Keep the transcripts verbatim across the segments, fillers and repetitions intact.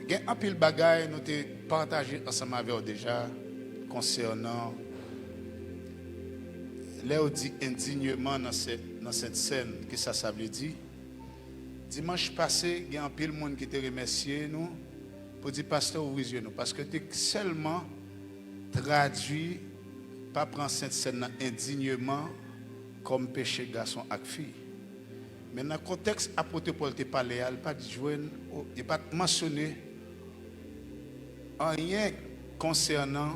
Gen anpil bagay nou te pataje ansanm avè w deja konsènan lè yo di endinyeman nan Sen-, nan Sent Sèn, kisa sa vle di? Dimanch pase, gen anpil moun ki te remèsye nou pou di, "Pastè, ouvri zye nou," paske te sèlman tradui pa pran Sent Sèn nan endinyeman kòm peche gason ak fi. Men nan kontèks apot Pòl te pale a, li pa t jwenn, li pa t mansyone anyen konsènan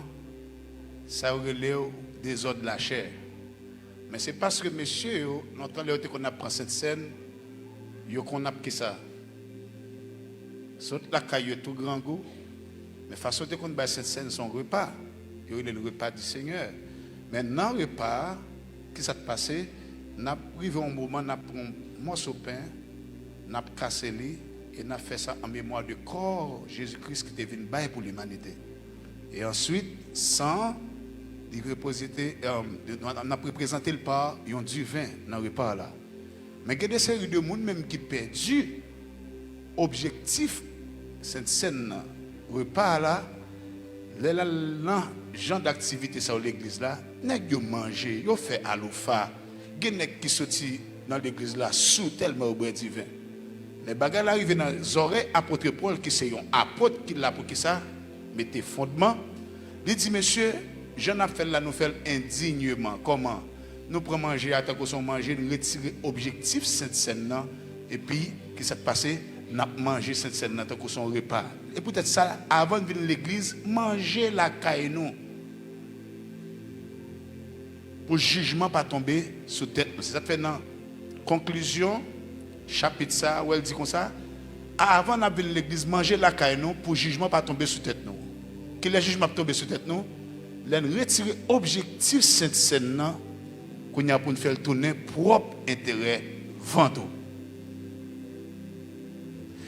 sa yo rele yo dezòd lachè. Men se paske mesye yo, lontan lè yo te konn ap pran Sent Sèn, yo konn ap kisa? Sot lakay yo tou grangou, men fason yo te konn bay Sent Sèn se yon repa. Yo rele l repa di Senyè. Men nan repa a, kisa k pase? N ap rive yon moman, n ap pran yon mòso pen, n ap kase li, e n ap fè sa an memwa de kò Jezi Kris ki te vin bay pou limanite. E answit, san an, li reprezante, e, n ap reprezante l pa yon diven nan repa a la. Men gen de seri de moun menm ki pèdi objektif Sent Sèn nan, repa a la, lè l al nan jan d aktivite sa yo legliz la, nèg yo manje, yo fè aloufa. Gen nèg ki soti nan legliz la sou tèlman yo bwè diven. Men bagay la rive nan zòrèy apot Pòl, ki se yon apot ki la pou kisa? Mete fondman. Li di, "Mesye, jan n ap fè l la, nou fè l endinyeman." Kòman? Nou pran manje a tankou se yon manje, n retire objektif Sent Sèn nan, epi, kisa k pase? N ap manje Sent Sèn nan tankou se yon repa. E poutèt sa, avan n vin legliz, manje lakay nou, pou jijman pa tonbe sou tèt nou. Se sa k fè nan konklizyon chapit sa a, wè l di konsa, "Avan n ap vin legliz, manje lakay nou pou jijman pa tonbe sou tèt nou." Kilè jijman ap tonbe sou tèt nou? Lè n retire objektif Sent Sèn nan, kounye a pou n fè l tounen pwòp enterè vant ou.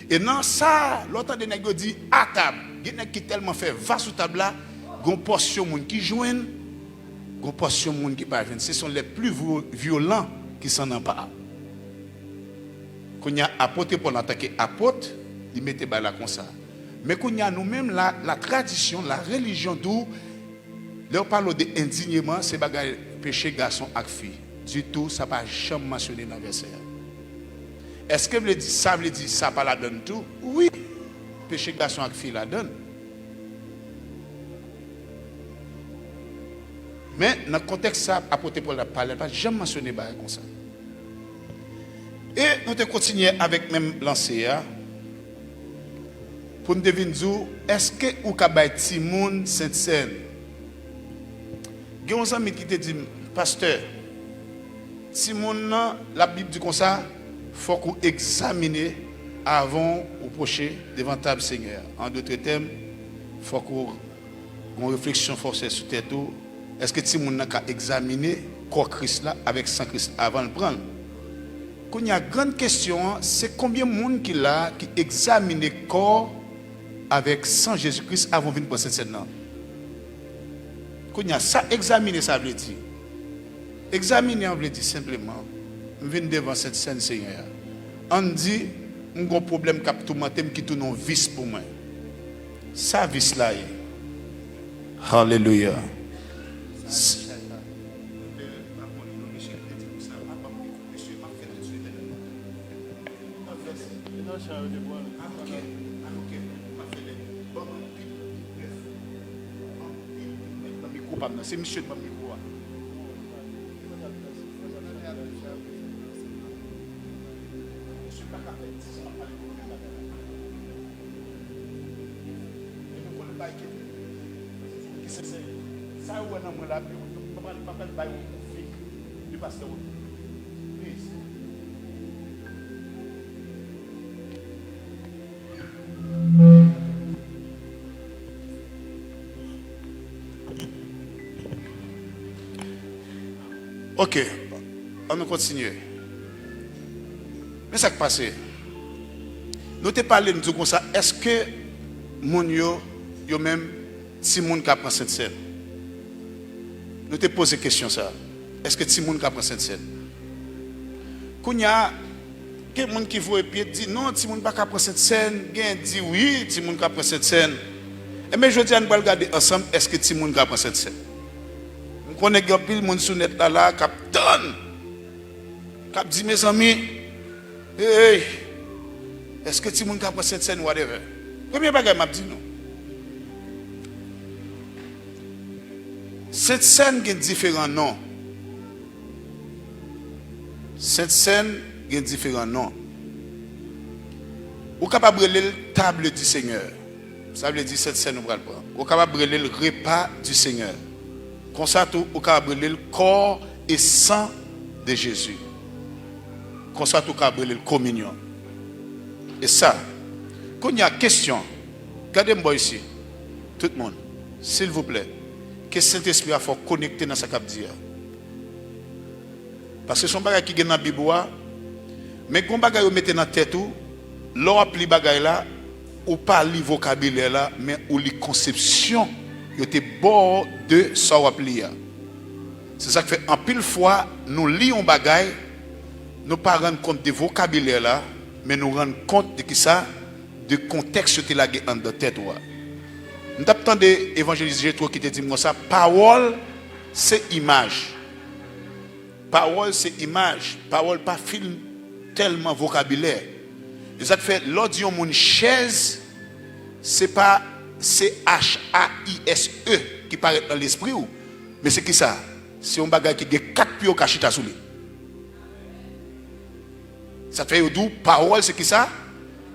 E nan sa, lè w tande nèg yo di atab, gen nèg ki tèlman fè va sou tab la, gon pòsyon moun ki jwenn, gon pòsyon moun ki pa jwenn. Ce sont les plus vio-, violents qui s'en emparent. Kounye a, apot Pòl, antanke apot, li mete bagay la konsa. Men kounye a, nou menm, la, la tradition, la religion di w, lè yo pale w de endinyeman, se bagay peche gason ak fi. Ditou, sa pa janm mansyone nan vèsè a. Èske vle di, sa vle di sa pa ladann tou? Wi, peche gason ak fi ladann. Men, nan kontèks sa, apot Pòl ap pale, l pa janm mansyone bagay konsa. E nou te kontinye avèk menm lanse a, pou m te vin di w, èske ou ka bay timoun Sent Sèn? Gen yon zanmi ki te di m, "Pastè, timoun nan, Labib di konsa, fòk ou egzamine avan ou pwoche devan tab Senyè a." An dòt tèm, fòk ou gon refleksyon fòsè sou tèt ou. Èske timoun nan ka egzamine kò Kris la avèk san Kris la avan l pran l? Kounye a, grann kesyon an, se konbyen moun ki la a ki egzamine kò avèk san Jezi Kris avan w vin pran Sent Sèn nan? Kounye a, sa egzamine sa vle di? Egzamine an vle di senpleman, m vin devan Sent Sèn Senyè a. Ann di, m gon pwoblèm k ap toumante m ki tounen yon vis pou mwen. Sa vis la ye? Alelouya. Mikwo pa m nan, se misye k ban m mikwo a. Misye pa ka fè dis an pale pou mwen bagay la. E nou konn bay ki, ki se, se, sa yo wè nan mwen la, yo, yo, pa pral, pa pral bay yon fake de pastè Rodrigue. Please. Ok, ann nou kontinye. Men sa k pase. Nou te pale, nou di konsa, èske moun yo, yo menm, timoun ka pran Sent Sèn? Nou te poze kesyon sa. Èske timoun ka pran Sent Sèn? Kounye a, Gen moun ki voye pye di non, timoun pa ka pran sentsèn, gen di wi, timoun ka pran sentsèn. Enben, jodi a, nou pral gade ansanm, èske timoun ka pran sentsèn? M konnen gen anpil moun sou nèt la, la, k ap tann, k ap di, mezanmi, hey, èske timoun ka pran sentsèn, whatever. Premye bagay m ap di nou, sentsèn gen diferan non. Sentsèn gen diferan non. Ou kapab rele l table du Seigneur. Sa vle di sentsèn ou pral pran. Ou kapab rele l repas du Seigneur. Konsa tou, ou kapab rele l corps et sang de Jésus. Konsa tou, ou kapab rele l kominyon. E sa, kounye a, kesyon. Gade m bò isi. Tout moun, silvouplè, ke Sentespri a fè w konekte nan sa k ap di a. Paske se yon bagay ki gen nan Bib ou a. Men gen yon bagay yo mete nan tèt ou, lè w ap li bagay la, ou pa li vokabilè la, men ou li konsepsyon yo te ba w de sa w ap li a. Se sa k fè anpil fwa, nou li yon bagay, nou pa rann kont de vokabilè la, men nou rann kont de kisa? De kontèks yo te lage anndan tèt ou a. M t ap tande evanjelis Jetro ki te di m konsa, pawòl se imaj. Pawòl se imaj. Pawòl pa fin tèlman vokabilè. E sa k fè, lè w di yon moun chèz, se pa C H A I S E ki parèt nan lespri w, men se kisa? Se yon bagay ki gen kat pye w ka chita sou li. Sa k fè yo di w pawòl se kisa?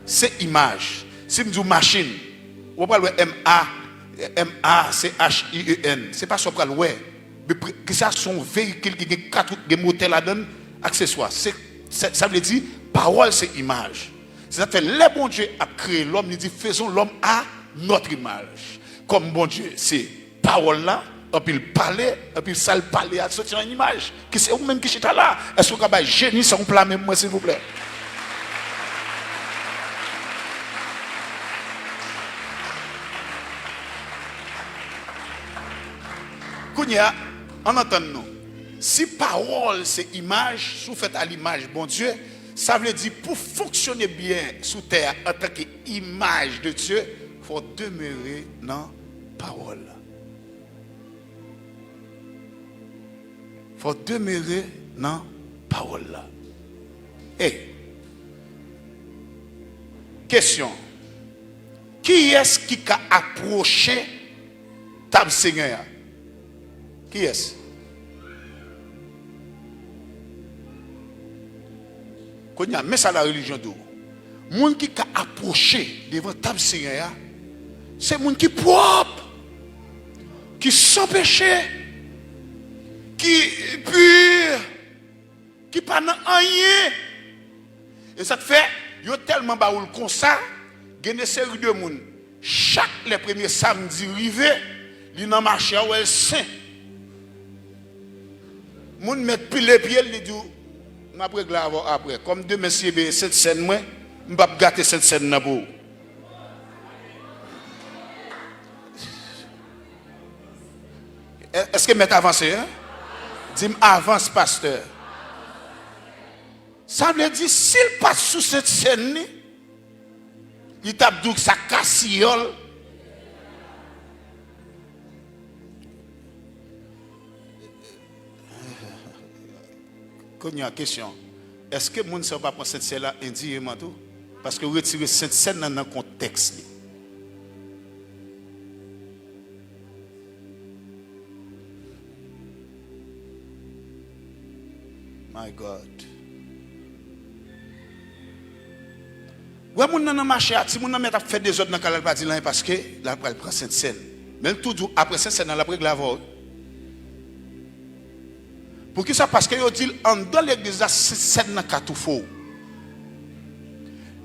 Se imaj. Si m di w machin, ou pa pral wè M A, M A C H I E N. Se pa sa w pral wè. Men pre-, kisa? Se yon veyikil ki gen kat wout, gen motè ladan l, akseswa. Se, se, sa vle di, pawòl se imaj. Se sa k fè lè Bondye ap kreye lòm, li di, faisons l'homme à notre image. Kòm Bondye se pawòl la, anpil pale, anpil sa l pale a soti an imaj. Ki se ou menm ki chita la. Èske w ka bay jeni sa yon pla men mwen, silvouplè? Kounye a, ann antann nou. Si pawòl se imaj, si w fèt a limaj Bondye, sa vle di pou fonksyone byen sou tè a antanke imaj de Dye, fò w demere nan pawòl la. Fò w demere nan pawòl la. Ey, kesyon. Kiyès ki ka apwoche tab Senyè a? Kiyès? Kounye a, men sa larelijyon di w. Moun ki ka apwoche devan tab Senyè a, se moun ki pwòp, ki san peche, ki pi, ki pa nan anyen. E sa k fè, yo tèlman ba w l konsa, gen de seri de moun, chak lè premye samdi rive, li nan mache a, w wè l sen. Moun mèt pile pye l, li di w, "M ap regle avè w aprè. Kòm demen, si e byen, e Sentsèn mwen, m p ap gate Sentsèn nan pou ou." È-, èske mèt avanse, en? Di m, "Avans, pastè." Sa vle di, si l pa t sou Sentsèn li, li t ap di w sa kasiyòl. Kounye a, kesyon. Èske moun sa yo pa pran Sentsèn la endiyeman tou? Paske yo retire Sentsèn nan, nan kontèks li. My God. Wè moun nan nan mache a, timoun nan mèt ap fè dezòd nan kay la, l pa di l anyen paske l al pral pran Sentsèn. Men l tou di w, apre Sentsèn nan, l ap regle avè w. Poukisa? Paske yo di l anndan legliz la, Sentsèn nan ka toufe w.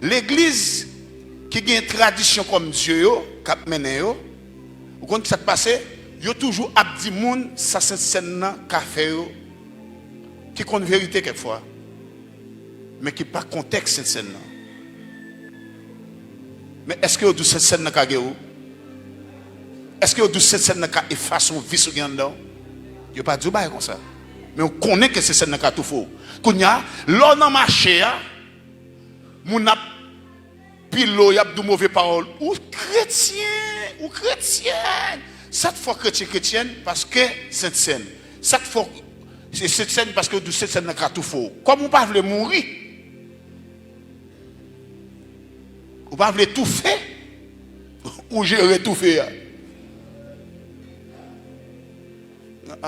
Legliz ki gen tradisyon kòm dye yo, k ap mennen yo, ou konn ki sa k pase? Yo toujou ap di moun sa Sentsèn nan ka fè yo, ki konn verite kèk fwa, men ki pa kontèks Sentsèn nan. Men èske yo di w Sentsèn nan ka geri w? Èske yo di w Sentsèn nan ka efase yon vis ou gen anndan w? Yo pa di w bagay konsa. Men w konnen ke Sentsèn nan ka toufe w. Kounye a, lè w nan mache a, Moun ap pile w, y ap di w move pawòl. Ou kretyen, ou kretyen. Sa k fè w kretyen, kretyen, paske Sentsèn. Sa k fè w se Sentsèn, paske w di w Sentsèn nan ka toufe w. Kòm ou pa vle mouri, ou pa vle toufe, ou jere toufe a.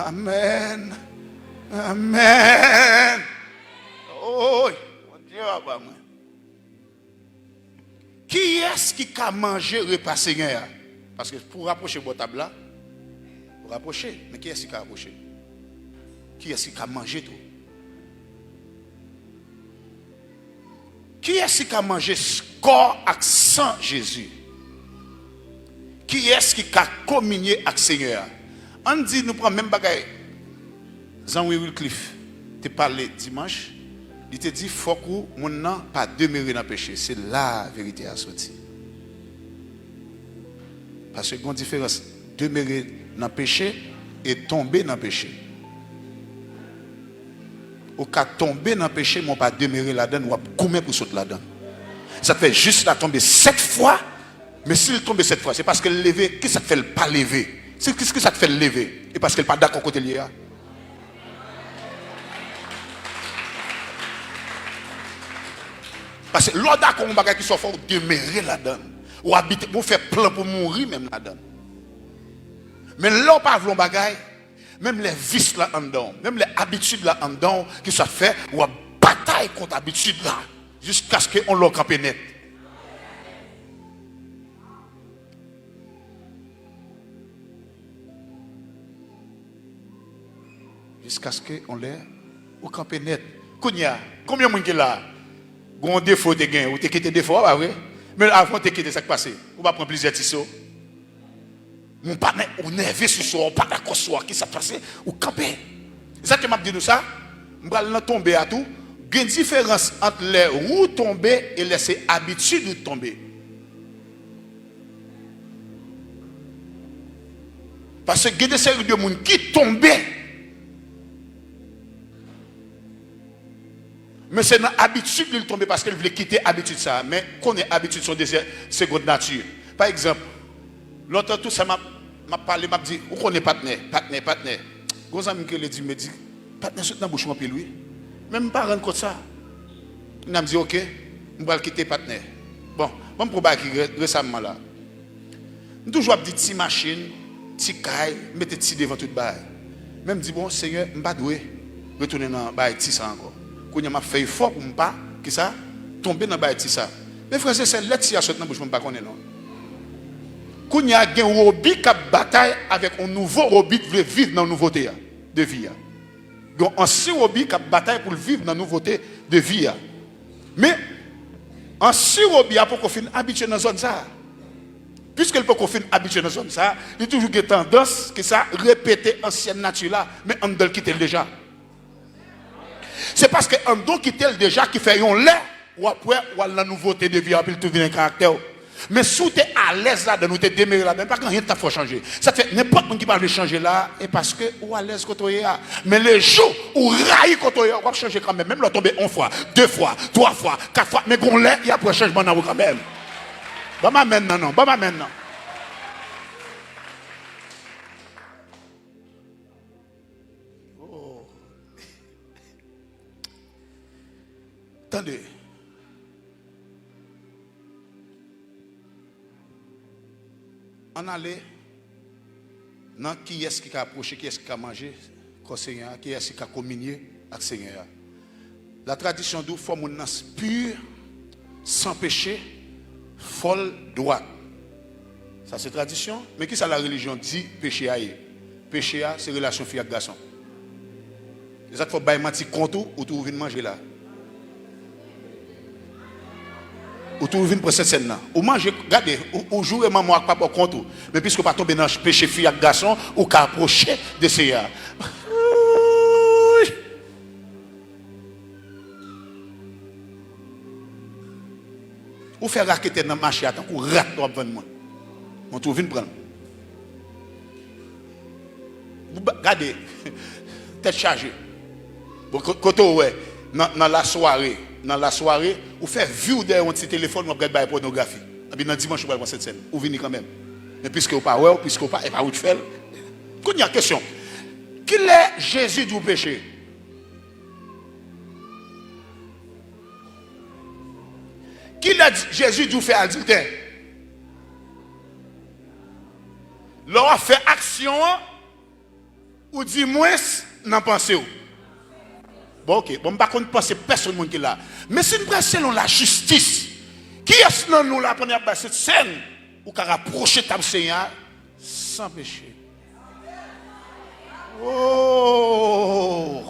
Amèn. Amèn. Oy, Bondye papa mwen. Kiyès ki ka manje repa Senyè a? Paske pou w rapwoche bò tab la, ou rapwoche. Men kiyès ki ka rapwoche? Kiyès ki ka manje tou? Kiyès ki ka manje s- kò ak san Jezi? Kiyès ki ka kominye ak Senyè a? Ann di nou pran menm bagay Zanwi Wilcliff te pale dimanch, li te di fòk ou moun nan pa demere nan peche. Se la verite a soti. Paske gen yon diferans demere nan peche e tonbe nan peche. Ou ka tonbe nan peche, men w pa demere ladan l, w ap goumen pou sot ladan l. Sa k fè jis la tonbe sèt fwa, men si l tonbe sèt fwa, se paske l leve. Kisa k fè l pa leve? Se ki, kisa k fè l leve? E paske l pa dakò kote l ye a. Paske lè w dakò yon bagay ki sa w fè, w demere ladan l. W abite, w fè plan pou mouri menm ladan l. Men lè w pa vle yon bagay, menm lè vis la anndan w, menm lè abitid la anndan w, ki sa fè w ap batay kont abitid la, jiskaske yon lè w kanpe nèt. Jiskaske yon lè ou kanpe nèt. Kounye a, konbyen moun ki la? Gon defo te gen, ou te kite defo a, pa vre? Men avan w te kite, sa k pase? Ou pa pran plizyè ti so? Mon patnè, ou nève sou so a, ou pa dakò so a, kisa k pase? Ou kanpe. Sa ke m ap di nou sa, m pral nan tonbe a tou. Gen diferans ant lè ou tonbe e lè se abitid ou tonbe. Paske gen de seri de moun ki tonbe, men se nan abitid li l tonbe paske l vle kite abitid sa a. Men konnen abitid se yon dezè segond nati. Pa egzanp, lontan tou sa m ap, m ap pale, m ap di, ou konnen patnè, patnè, patnè. Gon zanmi m ki rele di m, li di, patnè sot nan bouch ou anpil wi. Men m pa rann kont sa. Kounye a m di, oke, m pral kite patnè. Bon, ban m pran bagay ki re- resaman la. M toujou ap di ti machin, ti kay, m mete ti devan tout bagay. Men m di, bon, Senyè, m pa dwe retounen nan bagay ti sa ankò. Kounye a m ap fè efò pou m pa, kisa, tonbe nan bagay ti sa. Men frè e sè, lè ti a sot nan bouch mwen, m pa konnen non. Kounye a gen Wobi k ap batay avèk yon nouvo Wobi k vle viv nan nouvote a, de vi a. Gen yon ansyen Wobi k ap batay pou l viv nan nouvote de vi a. Men, ansyen Wobi a poko fin abitye nan zòn sa a. Piske l poko fin abitye nan zòn sa a, li toujou gen tandans, kisa, repete ansyen nati la, men anndan l kite l deja. Se paske anndan w kite l deja ki fè yon lè, w ap wè, w al nan nouvote de vi a, epi l tou vin nan karaktè w. Men si w te alèz ladan l, ou te demere ladan l, pa gen anyen k t ap fè w chanje. Sa k fè, nenpòt moun ki pa vle chanje la, e paske ou alèz kote w ye a. Men lejou ou rayi kote w ye a, w ap chanje kanmenm. Menm lè w tonbe yon fwa, de fwa, twa fwa, kat fwa, men gon lè, y ap wè chanjman nan ou kanmenm. Ban m amèn nan non, ban m amèn nan. Oh. Tande. Ann ale nan kiyès ki ka apwoche, kiyès ki ka manje kò Senyè a, kiyès ki ka kominye ak Senyè a. La tradisyon di w fò moun nan pi, san peche, fò l dwat. Sa se tradisyon. Men kisa la relijyon di peche a ye? Peche a se relasyon fi ak gason. Se sa k fè w bay manti kont ou, ou tou vin manje la. Ou tou vin pran sentsèn nan. Ou manje, gade, ou, ou joure manman w ak papa w kont ou. Men piske w pa tonbe nan peche fi ak gason, ou ka apwoche de Seyè a. Ou fè raketè nan mache a tankou rat w ap vann moun. Mwen tou vin pran l. Ou ba- Gade, tèt chaje. Bon, ko- kote w wè nan, nan lasware, nan lasware, ou fè vi w dèyè yon ti telefòn, w ap gad bagay pònografi. Epi nan dimanch ou pral pran Sentsèn. Ou vini kanmenm. Men piske w pa wè w, piske w pa, e pa ou k fè l. Kounye a, kesyon. Kilè Jezi di w peche? Kilè di- Jezi di w fè adiltè? Lè w ap fè aksyon an, ou di mwens nan panse w. Bon, oke. Bon, m pa konn panse pèsonn moun ki la. Men si n pran selon lajistis, kiyès nan nou la pandan y ap bay Sentsèn, ou ka rapwoche tab Senyè a san peche? Oh!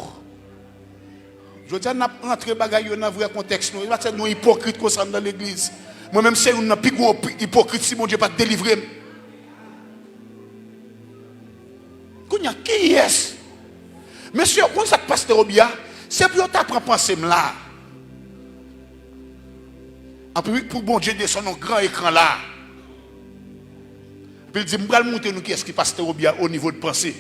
Jodi a, n ap rantre bagay yo nan vrè kontèks nou. E pa tèt nou ipokrit konsa anndan legliz. Mwen menm, se youn nan pi gwo pi- ipokrit si Bondye pa t delivre m. Kounye a, kiyès? Mesye, ou konn sa k pastè Obi a? Se pou yo ta pran panse m la. Anpi pou Bondye desann yon gran ekran la. Epi l di, "M pral montre nou kiyès ki pastè Obi a o nivo de panse."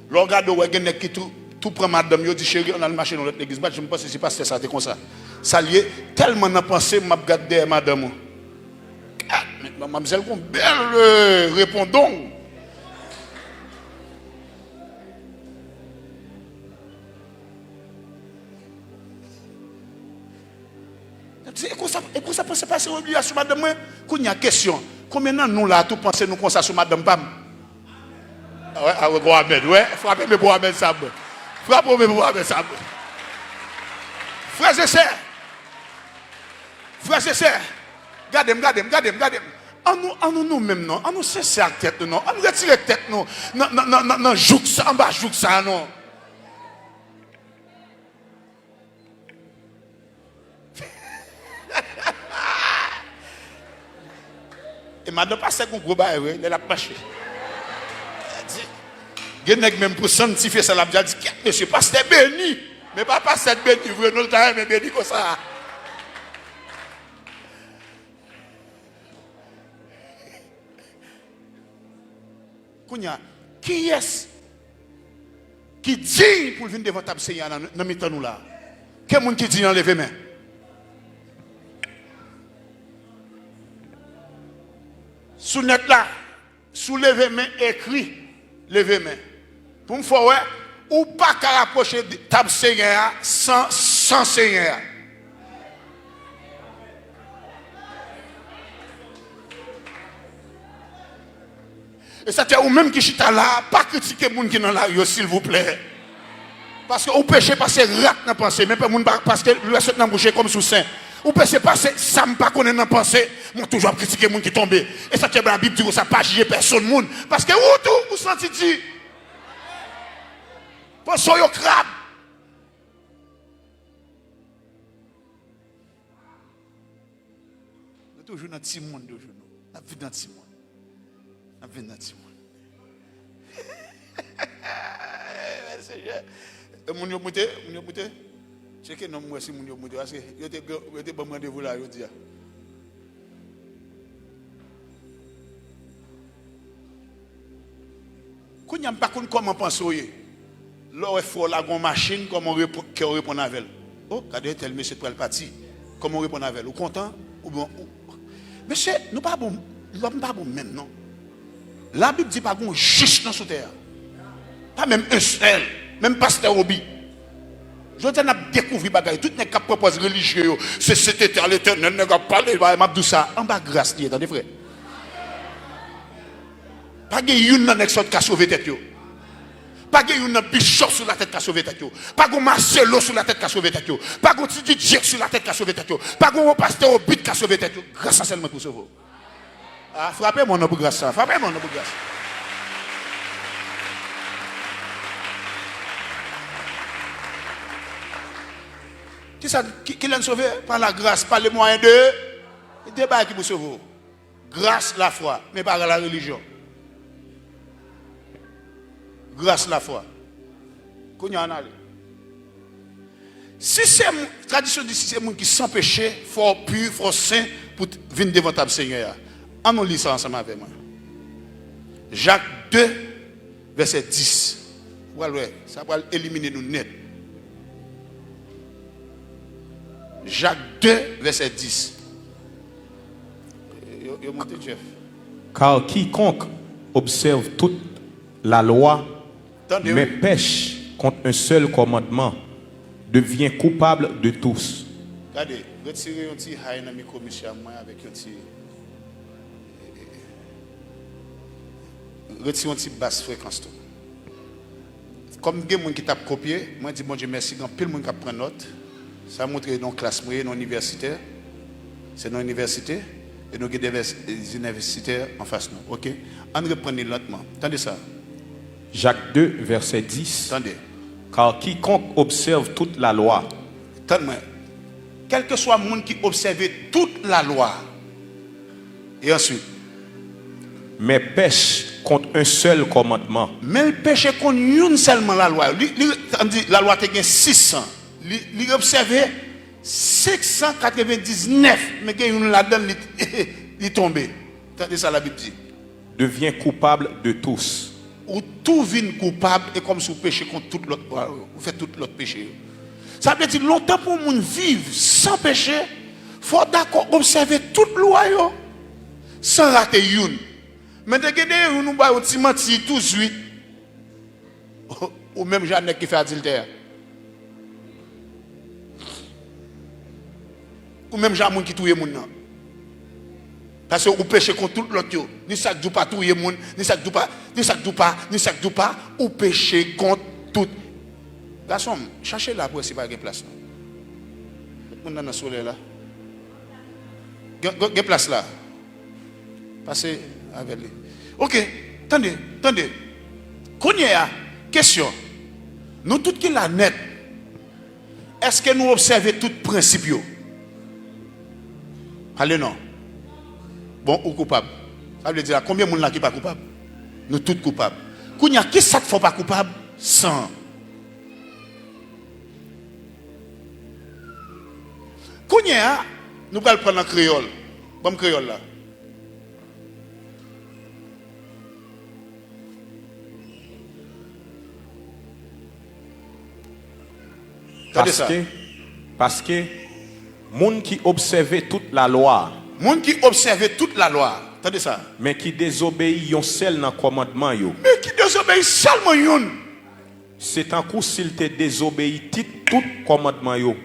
Lè w gade, w wè gen nèg ki tou, tou pran madanm yo, di, "Cheri, ann al mache nan lòt legliz." M pa t janm panse si pastè sa te konsa. Sa l ye, tèlman nan panse, m ap gad dèyè madanm ou. Gad, men manmzèl gon bèl, euh, repondong. E konsa, e konsa panse pase Obi a sou madanm mwen. Kounye a, kesyon. Konbyen nan nou la tou panse nou konsa sou madanm pa m? A wè, a wè, bon amèn. Wè, frape men pou amèn sa mwen. Frape men pou amèn sa mwen. Frè e sè. Frè e sè. Gade m, gade m, gade m, gade m. An nou, an nou, nou menm non. An nou sensè ak tèt nou non. An nou retire tèt nou nan, nan, nan, nan, nan jouk sa, anba jouk sa non. E madan pastè gon gwo bagay vre, lè l ap mache. Di, gen nèg menm pou santifye sa l ap di a, di, "Kèt mesye, pastè beni." Men pa pastè t beni vre, non, l ta renmen beni konsa. Kounye a, kiyès ki diy pou l vin devan tab Senyè a nan, nan mitan nou la a? Ke moun ki diy an leve men? Sou nèt la, si w leve men, ekri, leve men. Pou m fè w wè, ou pa ka rapwoche tab Senyè a san san Senyè a. E sa te ou menm ki chita la a, pa kritike moun ki nan lari yo, silvouplè. Paske ou peche pase rat nan panse, men pe moun pa, paske lè sot nan bouch e kòmsi w sen. Ou peche pase sa m pa konnen nan panse, men w toujou ap kritike moun ki tonbe. E sa te Labib di konsa, pa jije pèsonn moun, paske ou tou, ou santi di. Panse w yo krab. Nou toujou nan timoun toujou nou. N ap vin nan timoun. N ap vin nan timoun. Mèsi, Jè. E moun yo moute, moun yo moute. Tcheke non m wè si moun yo moute. Paske yo te, yo te ban m randevou la jodi a. Kounye a, m pa konn kòman panse w ye. Lè w wè frè w la gen yon machin, kòman w repo-, kè w reponn avè l? O, gade entèl mesye t pral pati. Kòman w reponn avè l? Ou kontan? Oubyen ou, mesye, nou pa bon, lòm pa bon menm, non. Labib di pa gen yon jis nan sou tè a. Pa menm yon sèl. Menm pastè Obi. Jodi a, n ap dekouvri bagay. Tout nèg k ap pran pòz relijye yo, se sentete a Letènèl, nèg ap pale, bagay, m ap di w sa, anba gras li ye, tande, frè. Pa gen youn nan nèg sa yo t ka sove tèt yo. Pa gen youn nan bichòp sou latè k ka sove tèt yo. Pa gen Marcelo sou latè k ka sove tèt yo. Pa gen ti D J sou latè k ka sove tèt yo. Pa gen pastè Obit ka sove tèt yo. Gras la sèlman pou sove w. A, frape mwen non pou gras sa. Frape mwen non pou gras. Kisa, ki, ki lè n sove? Pa la gras, pa le mwayen de, de bagay ki pou sove w. Gras, lafwa, men pa la relijyon. Gras, lafwa. Kounye a, ann ale. Si se moun, tradisyon di, si se moun ki san peche, fò w pi, fò w sen pou t vin devan tab Senyè a. Ann nou li sa ansanm avè mwen. Jak de, vèsè dis. Ou pral wè, sa pral elimine nou nèt. Jak de, vèsè dis. Yo, yo monte, Jeff. Car quiconque observe toute la loi, Tande, mais wi. Pèche contre un seul commandement, devient coupable de tous. Gade, retire yon ti hay nan mikwo misye a mwen avèk yon ti. Retire yon ti bas frekans tou. Kòm gen moun ki t ap kopye, mwen di Bondye mèsi, gen anpil moun k ap pran nòt. Sa montre nan klas mwen ye, nan inivèsitè. Se nan inivèsite, e nou gen de vès- inivèsitè anfas nou. Oke? Ann reprann li lantman. Tande sa. Jacques deux, verset dix. Tande. Car quiconque observe toute la loi, Tann mwen. Kèlkeswa moun ki obsève tout lalwa. E answit? Mais pèche contre un seul commandement. Men l peche kont youn sèlman lalwa yo. Li, li, sa vle di, lalwa te gen sis san. Li, li obsève senk san katrevendiznèf, men gen youn ladan l, li, li tonbe. Tande sa Labib di. Devient coupable de tous. Ou tou vin koupab, e kòmsi w peche kont tout lòt lwa yo. Ou fè tout lòt peche yo. Sa vle di, lontan pou yon moun viv san peche, fò w dakò obsève tout lwa yo, san rate youn. Men te gen de youn ou ba yo ti manti tou zwit. Ou menm jan nèg ki fè adiltè a. Ou menm jan moun ki touye moun nan. Paske ou peche kont tout lòt yo. Ni sa k di w pa touye moun, ni sa k di w pa, ni sa k di w pa, ni sa k di w pa, ou peche kont tout. Gason m, chache la pou wè si pa gen plas non. Tout moun nan nan solèy la. Gen, gen, gen plas la. Pase avè li. Oke, tande, tande. Kounye a, kesyon. Nou tout ki la nèt, èske nou obsève tout prensip yo? Pale non. Bon, ou koupab. Sa vle di la, konbyen moun la ki pa koupab? Nou tout koupab. Kounye a, kisa k fè w pa koupab? San. Kounye a, nou pral pran nan kreyòl. Ban m kreyòl la. Tande sa. Paske, paske moun ki obsève tout lalwa, Moun ki obsève tout lalwa, tande sa. Men ki dezobeyi yon sèl nan kòmandman yo, Men ki dezobeyi sèlman youn. Se tankou si l te dezobeyi tit tout kòmandman yo.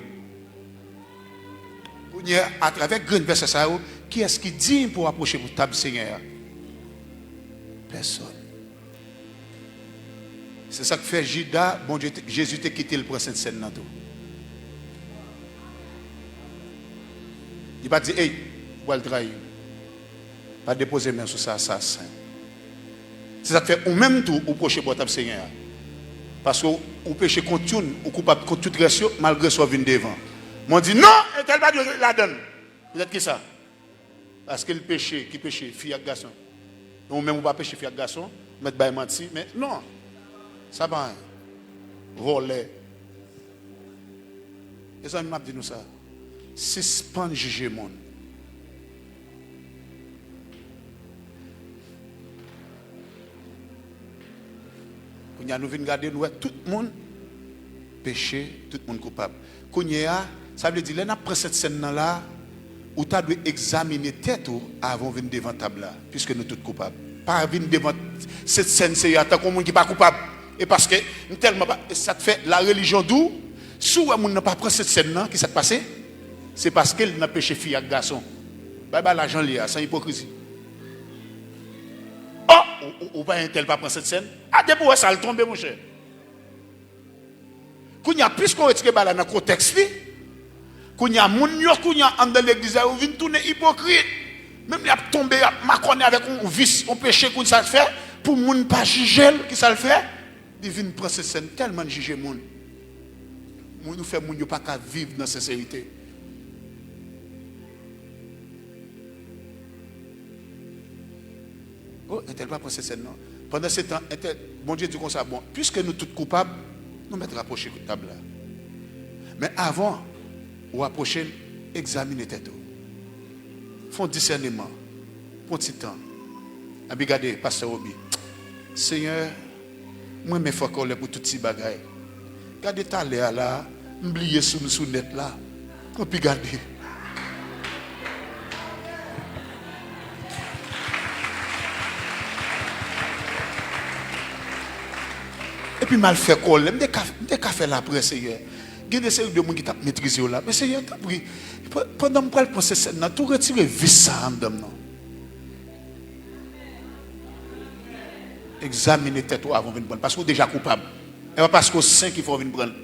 Kounye a, atravè grenn vèsè sa yo, kiyès ki diy pou apwoche pou tab Senyè a? Pèsòn. Se sa k fè Jida, Bondye te, Jezi te kite l pran Sentsèn nan tou. Li pa t di, ey, ou pral trayi. Pa depoze men sou sa, sa sen. Se sa k fè ou menm tou, ou pwoche bò tab Senyè a. Paske ou, ou peche kont youn, ou koupab kont tout rès yo, malgre sa w vin devan. Men w di, non, entèl pa dwe ladann. Poutèt kisa? Paske l peche, ki peche? Fi ak gason. Men ou menm ou pa peche fi ak gason, ou mèt bay manti, men non. Sa pa anyen. Vòlè. Mezanmi, m ap di nou sa. Sispann jije moun. Kounye a nou vin gade, nou wè tout moun peche, tout moun koupab. Kounye a, sa vle di lè n ap pran Sentsèn nan la, ou ta dwe egzamine tèt ou avan w vin devan tab la, piske nou tout koupab. Pa vin devan Sentsèn Seyè a tankou yon moun ki pa koupab. E paske m tèlman pa, e sa k fè larelijyon di w, si w wè moun nan pa pran Sentsèn nan, ki sa k pase? Se paske l nan peche fi ak gason. Bay bagay la jan l ye a, san ipokrizi. O, ou, ou, ou pa entèl pa pran Sentsèn? A, depi w wè sa, l tonbe, monchè. Kounye a, piske w retire bagay la nan kontèks li, kounye a, moun yo, kounye a, anndan legliz la, yo vin tounen ipokrit. Menm lè y ap tonbe, y ap makònen avèk yon vis, yon peche, kounye sa l fè, pou moun pa jije l, ki sa l fè? Li vin pran Sentsèn, tèlman l jije moun. Moun, ou fè moun yo pa ka viv nan senserite. O, entèl pa pran Sentsèn non. Pandansetan, entèl, Bondye di konsa, bon, piske nou tout koupab, nou mèt rapwoche tab la. Men avan ou apwoche l, egzamine tèt ou. Fè yon disèneman. Pran ti tan. Epi gade, pastè Roby. Senyè, mwen renmen fè w kòlè pou tout ti bagay. Gade talè a la, m bliye sou m sou nèt la. Tanpri gade. Epi m al fè kòlè. M te ka, m te ka fè laprè, Seyè. Gen de seri de moun ki t ap metrize yo la. Men, Seyè, tanpri, pa-, pandan m pral pran Sentsèn nan, tou retire vis sa a anndan m nan. Egzamine tèt ou avan w vin pran l, paske w deja koupab. E pa paske w sen ki fè w vin pran l.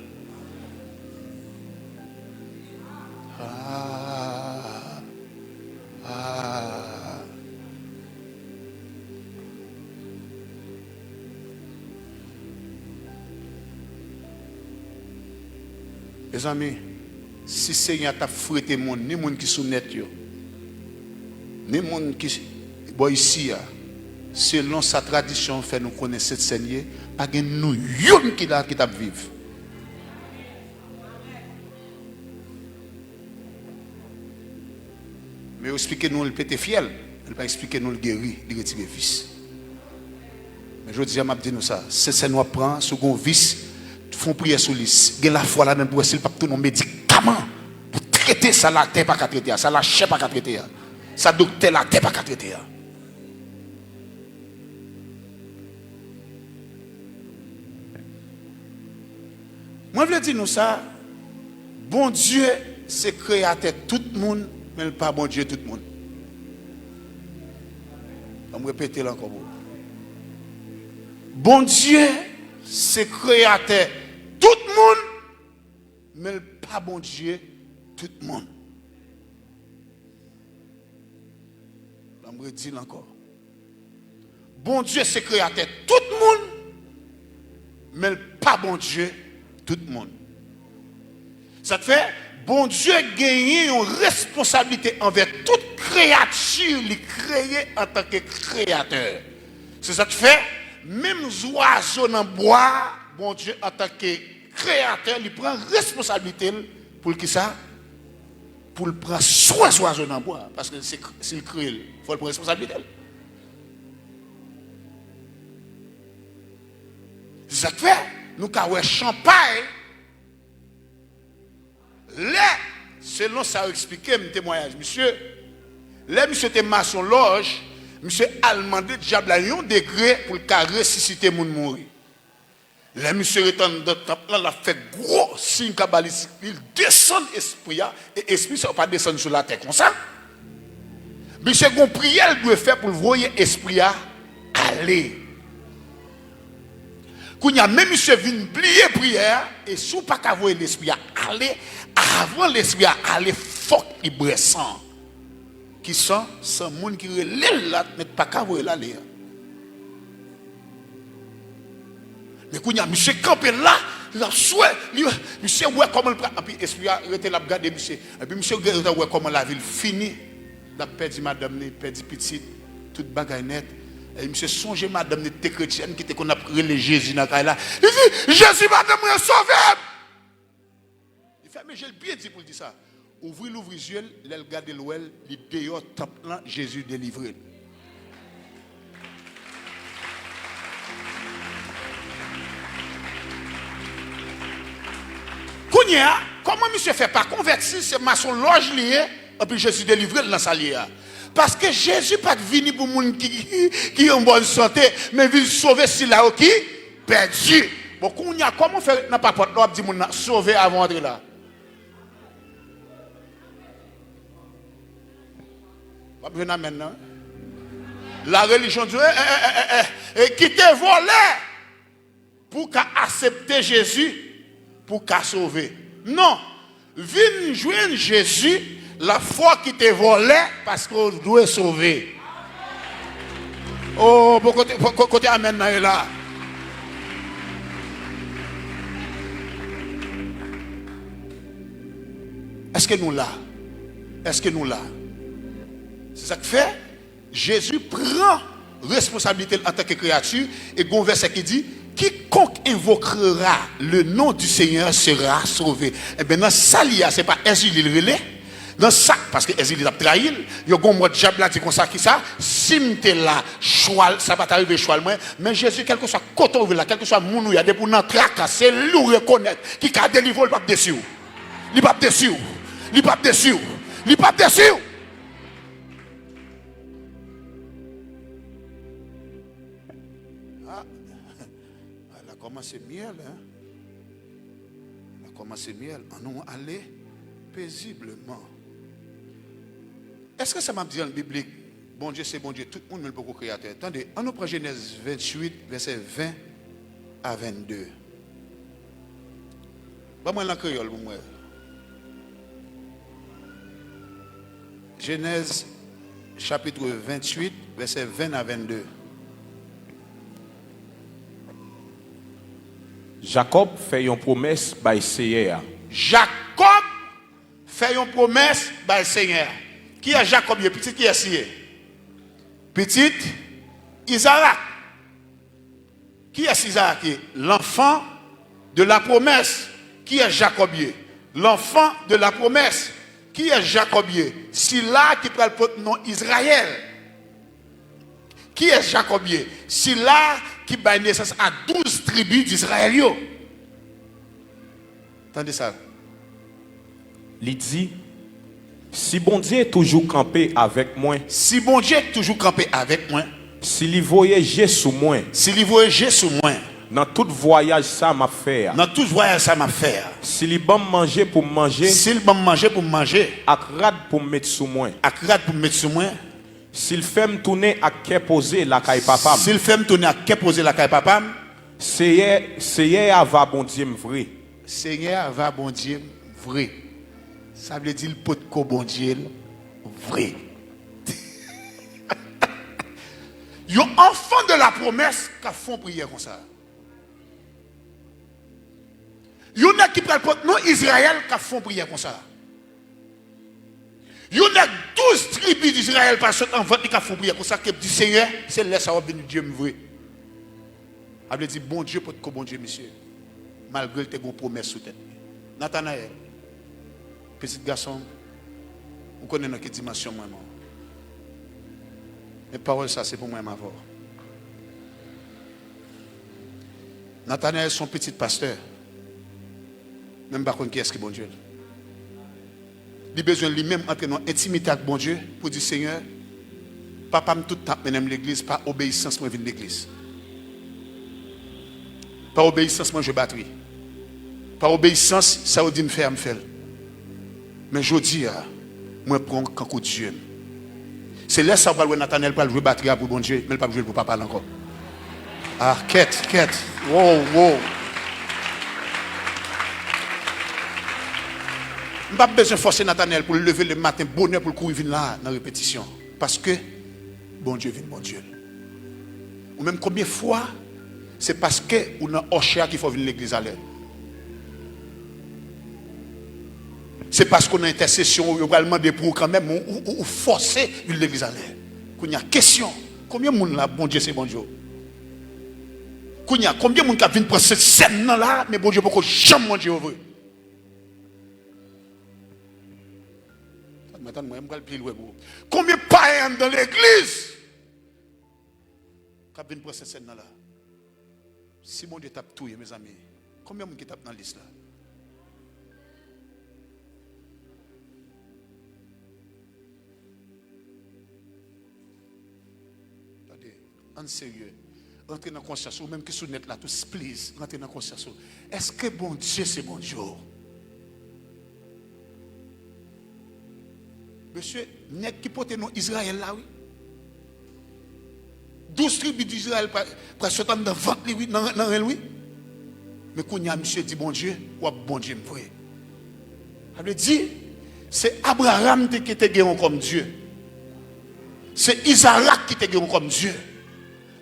Ah, ah. Mezanmi, si Senyè a t ap frete moun, ni moun ki sou nèt yo, ni moun ki bò isi a, selon sa tradisyon fè nou konnen Sentsèn ye, pa gen nou youn ki la ki t ap viv. Men yo eksplike nou l pete fyèl, men yo pa eksplike nou l geri, li retire vis. Men jodi a, m ap di nou sa, Sentsèn w ap pran an, si w gen yon vis, fè yon priyè sou li. Gen lafwa ladan l pou wè si l p ap tounen yon medikaman pou trete sa latè pa ka trete a, sa lachè pa ka trete a, sa doktè latè pa ka trete a. Mwen vle di nou sa, Bondye se kreyatè tout moun, men l pa Bondye tout moun. Ban m repete l ankò pou ou. Bondye se kreyatè tout moun, men l pa Bondye tout moun. Ban m redi l ankò. Bondye se kreyatè tout moun, men l pa Bondye tout moun. Sa k fè, Bondye genyen yon responsablite anvè tout kreyati li kreye antanke kreyatè. Se sa k fè, menm zwazo nan bwa a, Bondye antanke kreyatè, li pran responsablite l pou l kisa? Pou l pran swen zwazo nan bwa a. Paske se, si l kreye l, fò l pran responsablite l. Se sa k fè, nou ka wè chan pay, lè, selon sa yo eksplike m, temwayaj misye, lè misye te mason lòj, misye al mande dyab la yon degre pou l ka resisite moun mouri. Lè misye ret anndan tanp lan, l ap fè gwo siy k ap ba li, li desann espri a, e espri sa yo pa desann sou latè konsa. Misye gon priyè l dwe fè pou l voye espri a ale. Kounye a, men misye vin bliye priyè a, e si w pa ka voye lespri a ale, avan lespri a ale, fòk li bwè san. Ki san? San moun ki rele l la, men pa ka voye l ale a. Men kounye a, misye kanpe la, l ap swe, li, misye wè kòman l pral, epi espri a rete l ap gade misye. Epi misye gentan wè kòman lavi l fini. L ap pèdi madanm li, pèdi pitit, tout bagay nèt. Epi misye sonje madanm li te kretyèn ki te konn ap rele Jezi nan kay la. Li di, "Jezi, madanm mwen, sove m!" Li fèmen je l byen di pou l di sa. Ouvri l ouvri zye l, lè l gade l wè l, li deyò tanp lan, Jezi delivre l. Kounye a, kòman misye fè pa konvèti, se mason lòj li ye, epi Jezi delivre l nan sa l ye a? Paske Jezi pa t vini pou moun ki, ki an bòn sante, men vin sove sila yo ki pèdi. Bon, kounye a, kòman w fè ret nan papòt la, w ap di moun nan, "Sove" avan w antre la? W ap jwenn amèn nan. La relijyon di, eh, eh, eh, eh, eh, eh, kite vòlè pou w ka aksepte Jezi, pou w ka sove. Non, vin jwenn Jezi, l ap fè w kite vòlè paske w dwe sove. Oh, bon, kote, ko-, kote amèn nan ye la? Èske nou la? Èske nou la? Se sa k fè Jezi pran responsablite l antanke kreyati, e gon vèsè ki di, "Quiconque invoquera le nom du Seigneur sera sauvé." Enben, nan sa l ye a, se pa Èzili l rele, nan sa, paske Èzili t ap trayi l, yo gon mò dyab la di konsa, "Kisa? Si m te la, chwal, sa pa ta rive chwal mwen." Men Jezi, kèlkeswa kote w rive la, kèlkeswa moun ou ye a, depi w nan traka, se li w rekonèt ki ka delivre w, li p ap desi w. Li p ap desi w. Li p ap desi w. Li p ap desi w. Ah, la kòmanse myèl, hein? La kòmanse myèl. Annou ale pezibleman. Èske sa m ap di an biblik? Bondye se Bondye tout moun, men l poko kreyatè. Tande, annou pran Jenèz venntuit, vèsè ven a vennde. Ban mwen l an kreyòl pou m wè. Jenèz, chapit venntuit, vèsè ven a vennde. Jakòb fè yon pwomès bay Seyè a. Jakòb fè yon pwomès bay Senyè a. Kiyès Jakòb ye? Pitit kiyès li ye? Pitit Izarak. Kiyès Izarak ye? L'enfant de la promesse. Kiyès Jakòb ye? L'enfant de la promesse. Kiyès Jakòb ye? Sila ki pral pot non Izrayèl. Kiyès Jakòb ye? Sila ki bay nesans a douz tribi Dizrayèl yo. Tande sa. Li di, "Si Bondye toujou kanpe avèk mwen, Si Bondye toujou kanpe avèk mwen, si li voye je sou mwen, si li voye je sou mwen, nan tout vwayaj sa m ap fè a, nan tout vwayaj sa m ap fè a, si li ban m manje pou m manje, si l ban m manje pou m manje, ak rad pou m met sou mwen, ak rad pou m met sou mwen, si l fè m tounen ak kè poze lakay papa m, si l fè m tounen ak kè poze lakay papa m, Seyè, Seyè a va Bondye m vre." Senyè a va Bondye m vre. Sa vle di l potko Bondye l vre. Yon enfant de la promesse k ap fè yon priyè konsa. Yon nèg ki pral pot non Izrayèl k ap fè yon priyè konsa. Yon nèg douz tribi Dizrayèl pral sot nan vant li k ap fè yon priyè konsa, k ap di, "Senyè, se lè sa w ap vin Dye m vre." A vle di Bondye potko Bondye misye, malgre l te gen yon pwomès sou tèt li. Natanayèl, pitit gason m, ou konnen nan ki dimansyon m renmen w. Men pawòl sa se pou mwen m avè w. Natanayèl se yon pitit pastè, men m pa konn kiyès ki Bondye l. Li bezwen li menm antre nan entimite ak Bondye pou di, "Senyè, papa m tout tan ap mennen m legliz, pa obeyisans mwen vin legliz. Pa obeyisans mwen jwe batri. Pa obeyisans sa yo di m fè a m fè l. Men jodi a, mwen pran w kankou Dye m." Se lè sa w pral wè Natanèl pral jwe batri a pou Bondye, men l p ap jwe l pou papa l ankò. Ah, kèt, kèt. Wow, wow. M p ap bezwen fòse Natanèl pou l leve lematen bonè pou l kouri vin la a nan repetisyon. Paske Bondye vin Bondye l. Ou menm, konbyen fwa se paske ou nan òchè a ki fè w vin legliz alè? Se paske w nan entèsesyon, yo pral mande pou ou kanmenm, ou, ou, ou, ou fòse vin legliz alè. Kounye a, kesyon, konbyen moun la, Bondye se Bondye w? Kounye a, konbyen moun k ap vin pran sent sèn nan la, men Bondye poko janm Bondye yo vre? Tann mwen, tann mwen, m pral pi lwen pou ou. Konbyen payen anndan legliz k ap vin pran sent sèn nan la? Si Bondye t ap touye, mezanmi, konbyen moun ki t ap nan lis la? Tande, ann serye. Rantre nan konsyans ou, ou menm ki sou nèt la tou, please, rantre nan konsyans ou. Èske Bondye se Bondye w? Mesye, nèg ki pote non Izrayèl la, wi. Douz tribi Dizrayèl pral, pral sot anndan vant li, wi, nan, nan ren l, wi. Men kounye a, misye di Bondye, "W ap Bondye m vre." Sa vle di, se Abraram te, ki te gen w kòm Dye. Se Izarak ki te gen w kòm Dye.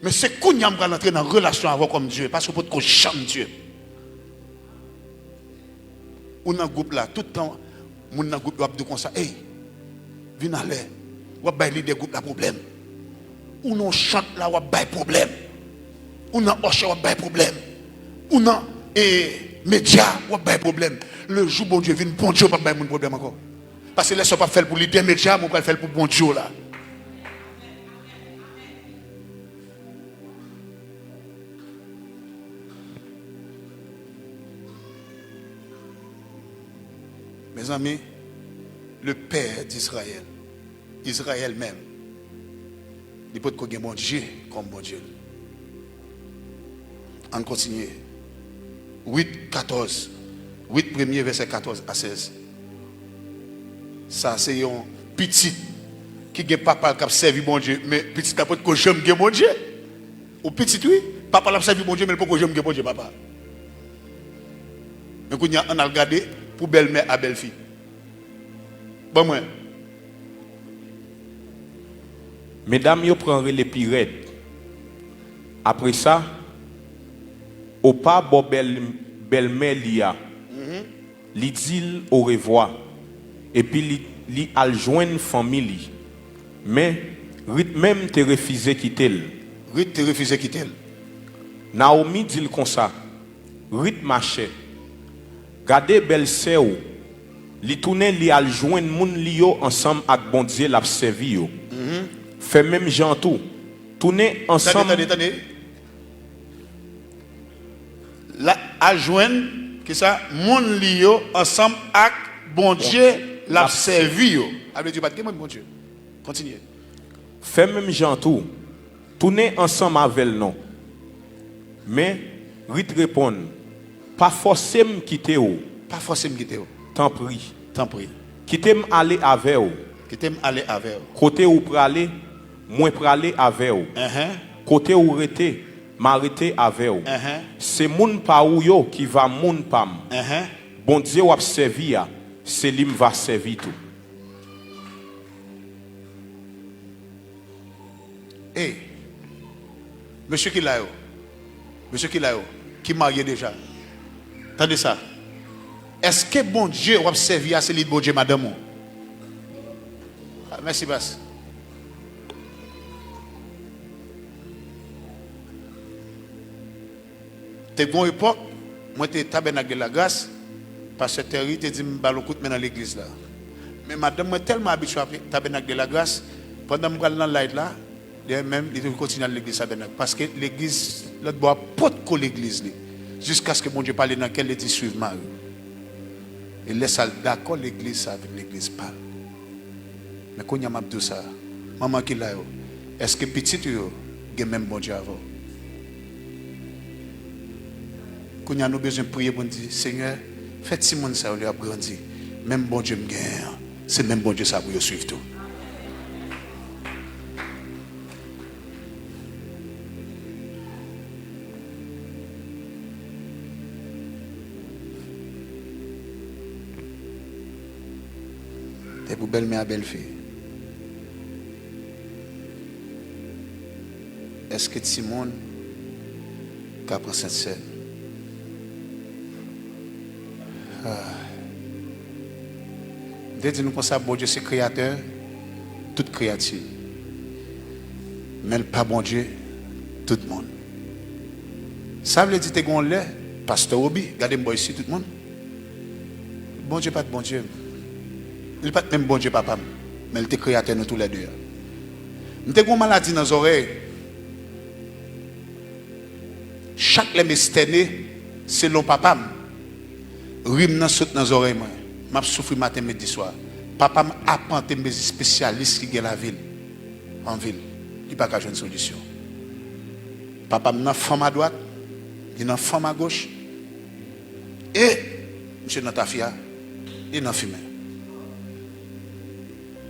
Men se kounye a m pral antre nan relasyon avè w kòm Dye, paske w potko janm Dye. Ou nan gwoup la, tout tan moun nan gwoup yo ap di w konsa, "Ey, vin alè, w ap bay lidè gwoup la pwoblèm." Ou nan chant la, w ap bay pwoblèm. Ou nan òchè, w ap bay pwoblèm. Ou nan, e, medya, w ap bay pwoblèm. Le jou Bondye vin Bondye, w p ap bay moun pwoblèm ankò. Paske lè sa w p ap fè l pou lidè medya, men w pral fè l pou Bondye w la. Mezanmi, Le père d'Israël. Izrayèl menm, li potko gen Bondye kòm Bondye l. Ann kontinye. Wit katòz. Wit premye, vèsè katòz a sèz. Sa se yon pitit ki gen papa l k ap sèvi Bondye, men pitit la potko janm gen Bondye. Ou pitit, wi, papa l ap sèvi Bondye, men l poko janm gen Bondye, papa. Men kounye a, ann al gade pou bèlmè a bèlfi. Ban mwen. Medam yo pran rele pi rèd. Apre sa, Opa bò bèl, bèlmè li a. Li di l orevwa, epi li, li al jwenn fanmi li. Men, Rit menm te refize kite l. Rit te refize kite l. Nawomi di l konsa, Rit, machè, gade bèlsè w, li tounen li al jwenn moun li yo ansanm ak Bondye l ap sèvi yo. Fè menm jan tou. Tounen ansanm. Tande, tande, tande. La, al jwenn, kisa, moun li yo ansanm ak Bondye l ap sèvi yo. Sa vle di yo pa t gen menm Bondye. Kontinye. Fè menm jan tou. Tounen ansanm avè l non. Men, Rit reponn, Pa fòse m kite w. Pa fòse m kite w. Tanpri. Tanpri. Kite m ale avè w. Kite m ale avè w. Kote ou prale, mwen prale avè w. Enhen. Kote ou rete, m a rete avè w. Enhen. Se moun pa ou yo ki va moun pa m. Enhen. Bondye w ap sèvi a, se li m va sèvi tou. Ey, mesye ki la yo, mesye ki la yo, ki marye deja, tande sa. Èske Bondye w ap sèvi a se li Bondye madanm ou? Ah, mèsi, pas. Te gon epòk, mwen te Tabènak de la Gras, pastè Terry te di m ba l yon kout men nan legliz la. Men madanm mwen tèlman abitye a Tabènak de la Gras, pandan m pral nan light la, li menm, li te kontinye al legliz Tabènak. Paske legliz lòt bò a potko legliz li. Jiskaske Bondye pale nan kè l, li di, swiv mari w. E lè sa l dakò legliz sa vin legliz pa l. Men kounye a m ap di w sa, manman ki la yo, èske pitit ou yo gen menm Bondye avè w? Kounye a nou bezwen priye pou n di, Senyè, fè timoun sa yo lè y ap grandi, menm Bondye m genyen an, se menm Bondye sa pou yo swiv tou. Se pou bèlmè a bèlfi. Èske timoun ka pran Sentsèn? Ah. M te di nou konsa, Bondye se kreyatè tout kreyati. Men l pa Bondye tout moun. Sa vle di te gen yon lè, pastè Roby, gade m bò isi tout moun. Bondye pa t Bondye m. Li pa t menm Bondye papa m. Men l te kreyatè nou toulède a. M te gen yon maladi nan zòrèy. Chak lè m estène, selon papa m, rim nan sot nan zòrèy mwen. M ap soufri maten, midi, swa. Papa m apante m bezwen espesyalis ki gen lavil, an vil. Li pa ka jwenn solisyon. Papa m nan fanm adwat, li nan fanm agoch. E misye nan tafya, li nan fimen.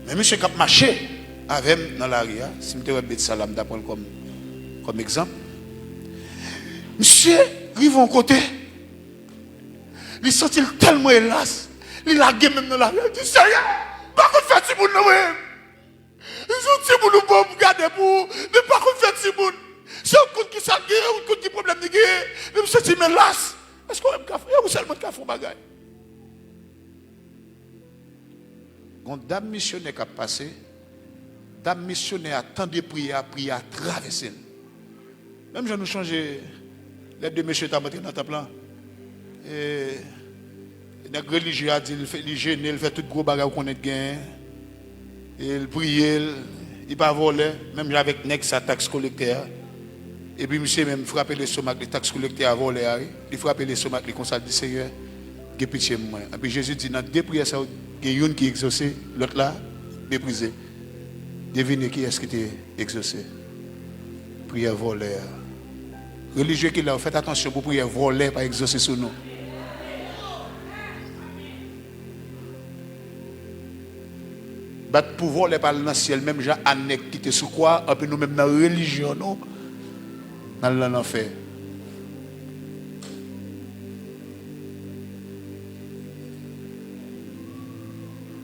Men misye k ap mache avè m nan lari a, si m te wè bet sa la, m ta pran l kòm, kòm egzanp. Misye rive yon kote, li santi l tèlman elas, li lage men m nan lari a, li di, Senyè, m pa konn fè timoun nan, wi. Li di, timoun ou ban m gade pou ou, men m pa konn fè timoun. Se ou k konn kisa l genyen, ou k konn ki pwoblèm li genyen, men m santi m elas. Èske w wè m ka fè, e ou sèlman k ka fè yon bagay. Gon dam misyonè k ap pase, dam misyonè a tande priyè a, priyè a travèse l. Menm jan nou chonje lè de mesye t ap antre nan tanp lan, e, nèg relijye a di l fè, li jene, l fè tout gwo bagay ou konnen t genyen, e l priye, l, li pa vòlè, menm jan avèk nèg sa taks kolektè a. Epi misye menm frape lestomak li, taks kolektè a vòlè a, wi. Li frape lestomak li konsa, li di, Senyè, gen pitye m mwen. Epi Jezi di, nan de priyè sa yo, Gen youn ki egzose, lòt la meprize. Devine kiyès ki te egzose? Priyè vòlè a. Relijye ki la, fèt atansyon pou priyè vòlè pa egzose sou nou. Bat pou vòlè pa al nan syèl, menm jan a nèg ki te sou kwa, anpi nou menm nan relijyon nou, n al nan lanfè.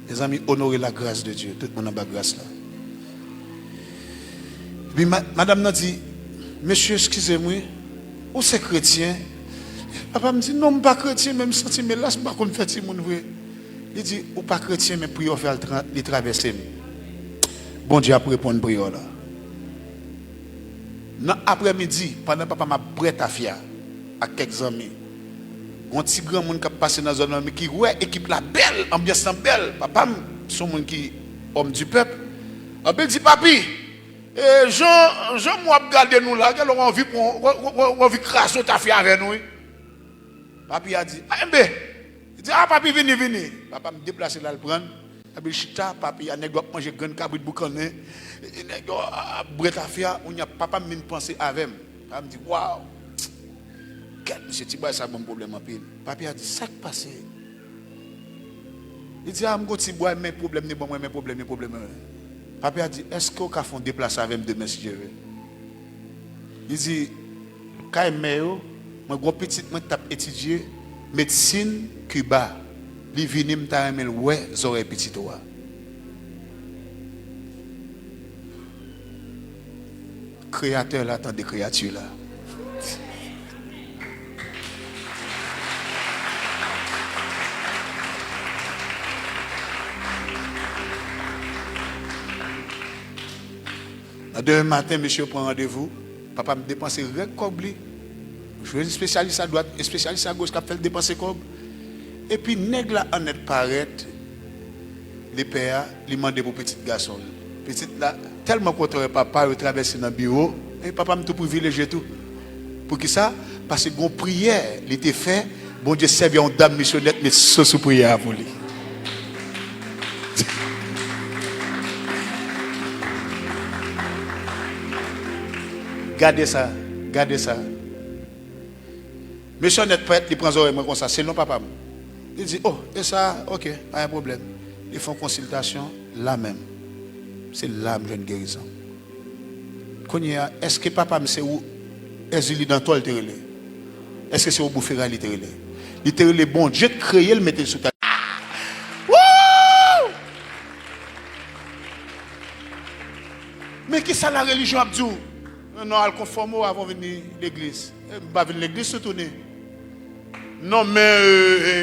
Mezanmi, onore la grâce de Dieu. Tout moun anba gras la. Epi ma-, madanm nan di, "Mesye, eskize m, wi. Ou se kretyen?" Papa m di, "Non, m pa kretyen, men m santi m elas, m pa konn fè timoun vre." Li di, "Ou pa kretyen, men priyè w fè a, li tra-, li travèse m." Bondye ap reponn priyè w la. Nan aprèmidi, pandan papa m ap bwè tafya ak kèk zanmi, yon ti granmoun k ap pase nan zòn nan, men ki wè ekip la bèl, anbyans lan bèl. Papa m se yon moun ki homme du peuple. Anpi l di, "Papi, e, jan, jan w ap gade nou la, genlè w anvi pran, w, w, w, w anvi kraze yon tafya avè nou, wi." Papi a di, "A, enben." Li di, "A, papi, vini, vini." Papa m deplase l al pran l. Epi l chita, papi a, nèg yo ap manje grenn kabrit boukannen. E, nèg yo ap bwè tafya, kounye a papa m vin panse avè m. Papa m di, "Waw! Kèt, mesye, ti bway sa ban m pwoblèm anpil." Papi a di, "Sa k pase?" Li di, "A, m gon ti bway, men pwoblèm ni ban mwen, men pwoblèm ni pwoblèm ni." Papi a di, "Èske w ka fè yon deplase avè m demen, si Dye vle?" Li di, "Kay mè yo, mwen gon pitit mwen k t ap etidye medsin Kiba. Li vini, m ta renmen l wè zòrèy pitit ou a." Kreyatè la tande kreyati la. Nan demen maten, mesye yo pran randevou. Papa m depanse rèk kòb li. Jwenn espesyalis adwat, espesyalis agoch k ap fè l depanse kòb. Epi nèg la annèt parèt, lepè a, li mande pou pitit gason l. Pitit la tèlman kontan wè papa yo travèse nan biwo, e papa m tou privilejye tou. Poukisa? Paske gon priyè li te fè, Bondye sèvi yon dam misyonè t met so sou priyè a pou li. Gade sa, gade sa. Mesye nèt prèt, li pran zòrèy mwen konsa, selon papa m. Li di, "Oh, e sa, oke, pa gen pwoblèm." Li fè yon konsiltasyon, la menm. Se la m jwenn gerizon. Kounye a, èske papa m se ou, Èzili Dantò l te rele? Èske se ou Bouferay li te rele? Li te rele Bondye k kreye l, mete l sou tè. Woo! Men ki sa la relijyon ap di w? Non, non, al konfòme w avan w vin legliz. E, m pa vin legliz toutouni. Non, men, e, e,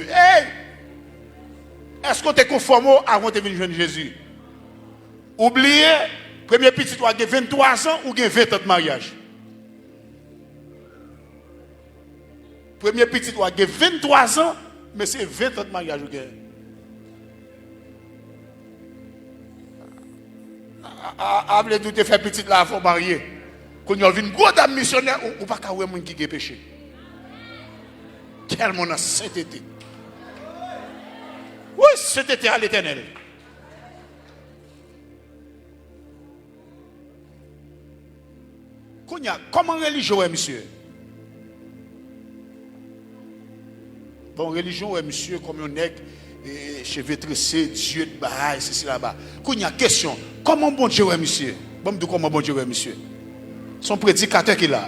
e, ey! Èske w te konfòme w avan w te vin jwenn Jezi? Ou bliye, premye pitit ou a gen venntwa zan, ou gen ven tan de maryaj. Premye pitit ou a gen venntwa zan, men se ven tan de maryaj ou gen. A, a, a, a vle di w te fè pitit la avan w marye. Kounye a w vin gwo dam misyonè, ou, ou pa ka wè moun ki gen peche. Tèlman nan sentete. Wi, sentete a Letènèl. Kounye a, kòman relijyon wè misye? Bon, relijyon wè misye kòm yon nèg, e, cheve trese, dyed, bagay, sesi laba. Kounye a, kesyon, kòman Bondye wè misye? Ban m di w kòman Bondye wè misye. Se yon predikatè ki la.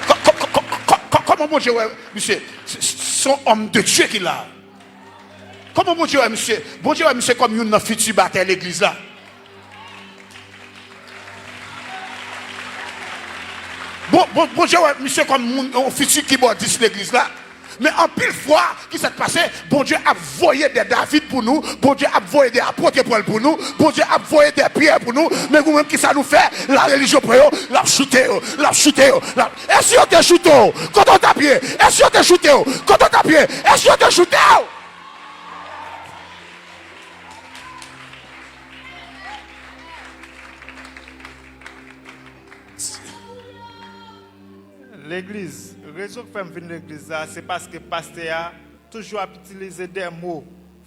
Kò-, kò-, kò-, kò-, kò-, kò-, kòman Bondye wè misye? Se, se, se yon homme de Dieu ki la. Kòman Bondye wè misye? Bondye wè misye kòm youn nan fiti batè legliz la. Bon, bon, Bondye wè misye kòm moun, yon fiti kibòdis legliz la. Men anpil fwa, ki sa k pase? Bondye ap voye de David pou nou, Bondye ap voye de apot Pòl pou nou, Bondye ap voye de Pyè pou nou. Men nou menm, ki sa nou fè? La relijyon pran yo, l ap choute yo, l ap choute yo, l ap E si yo te choute w? Kote w t ap ye? E si yo te choute w? Kote w t ap ye? E si yo te choute w? Legliz, rezon k fè m vin legliz la, se paske pastè a toujou ap itilize de mo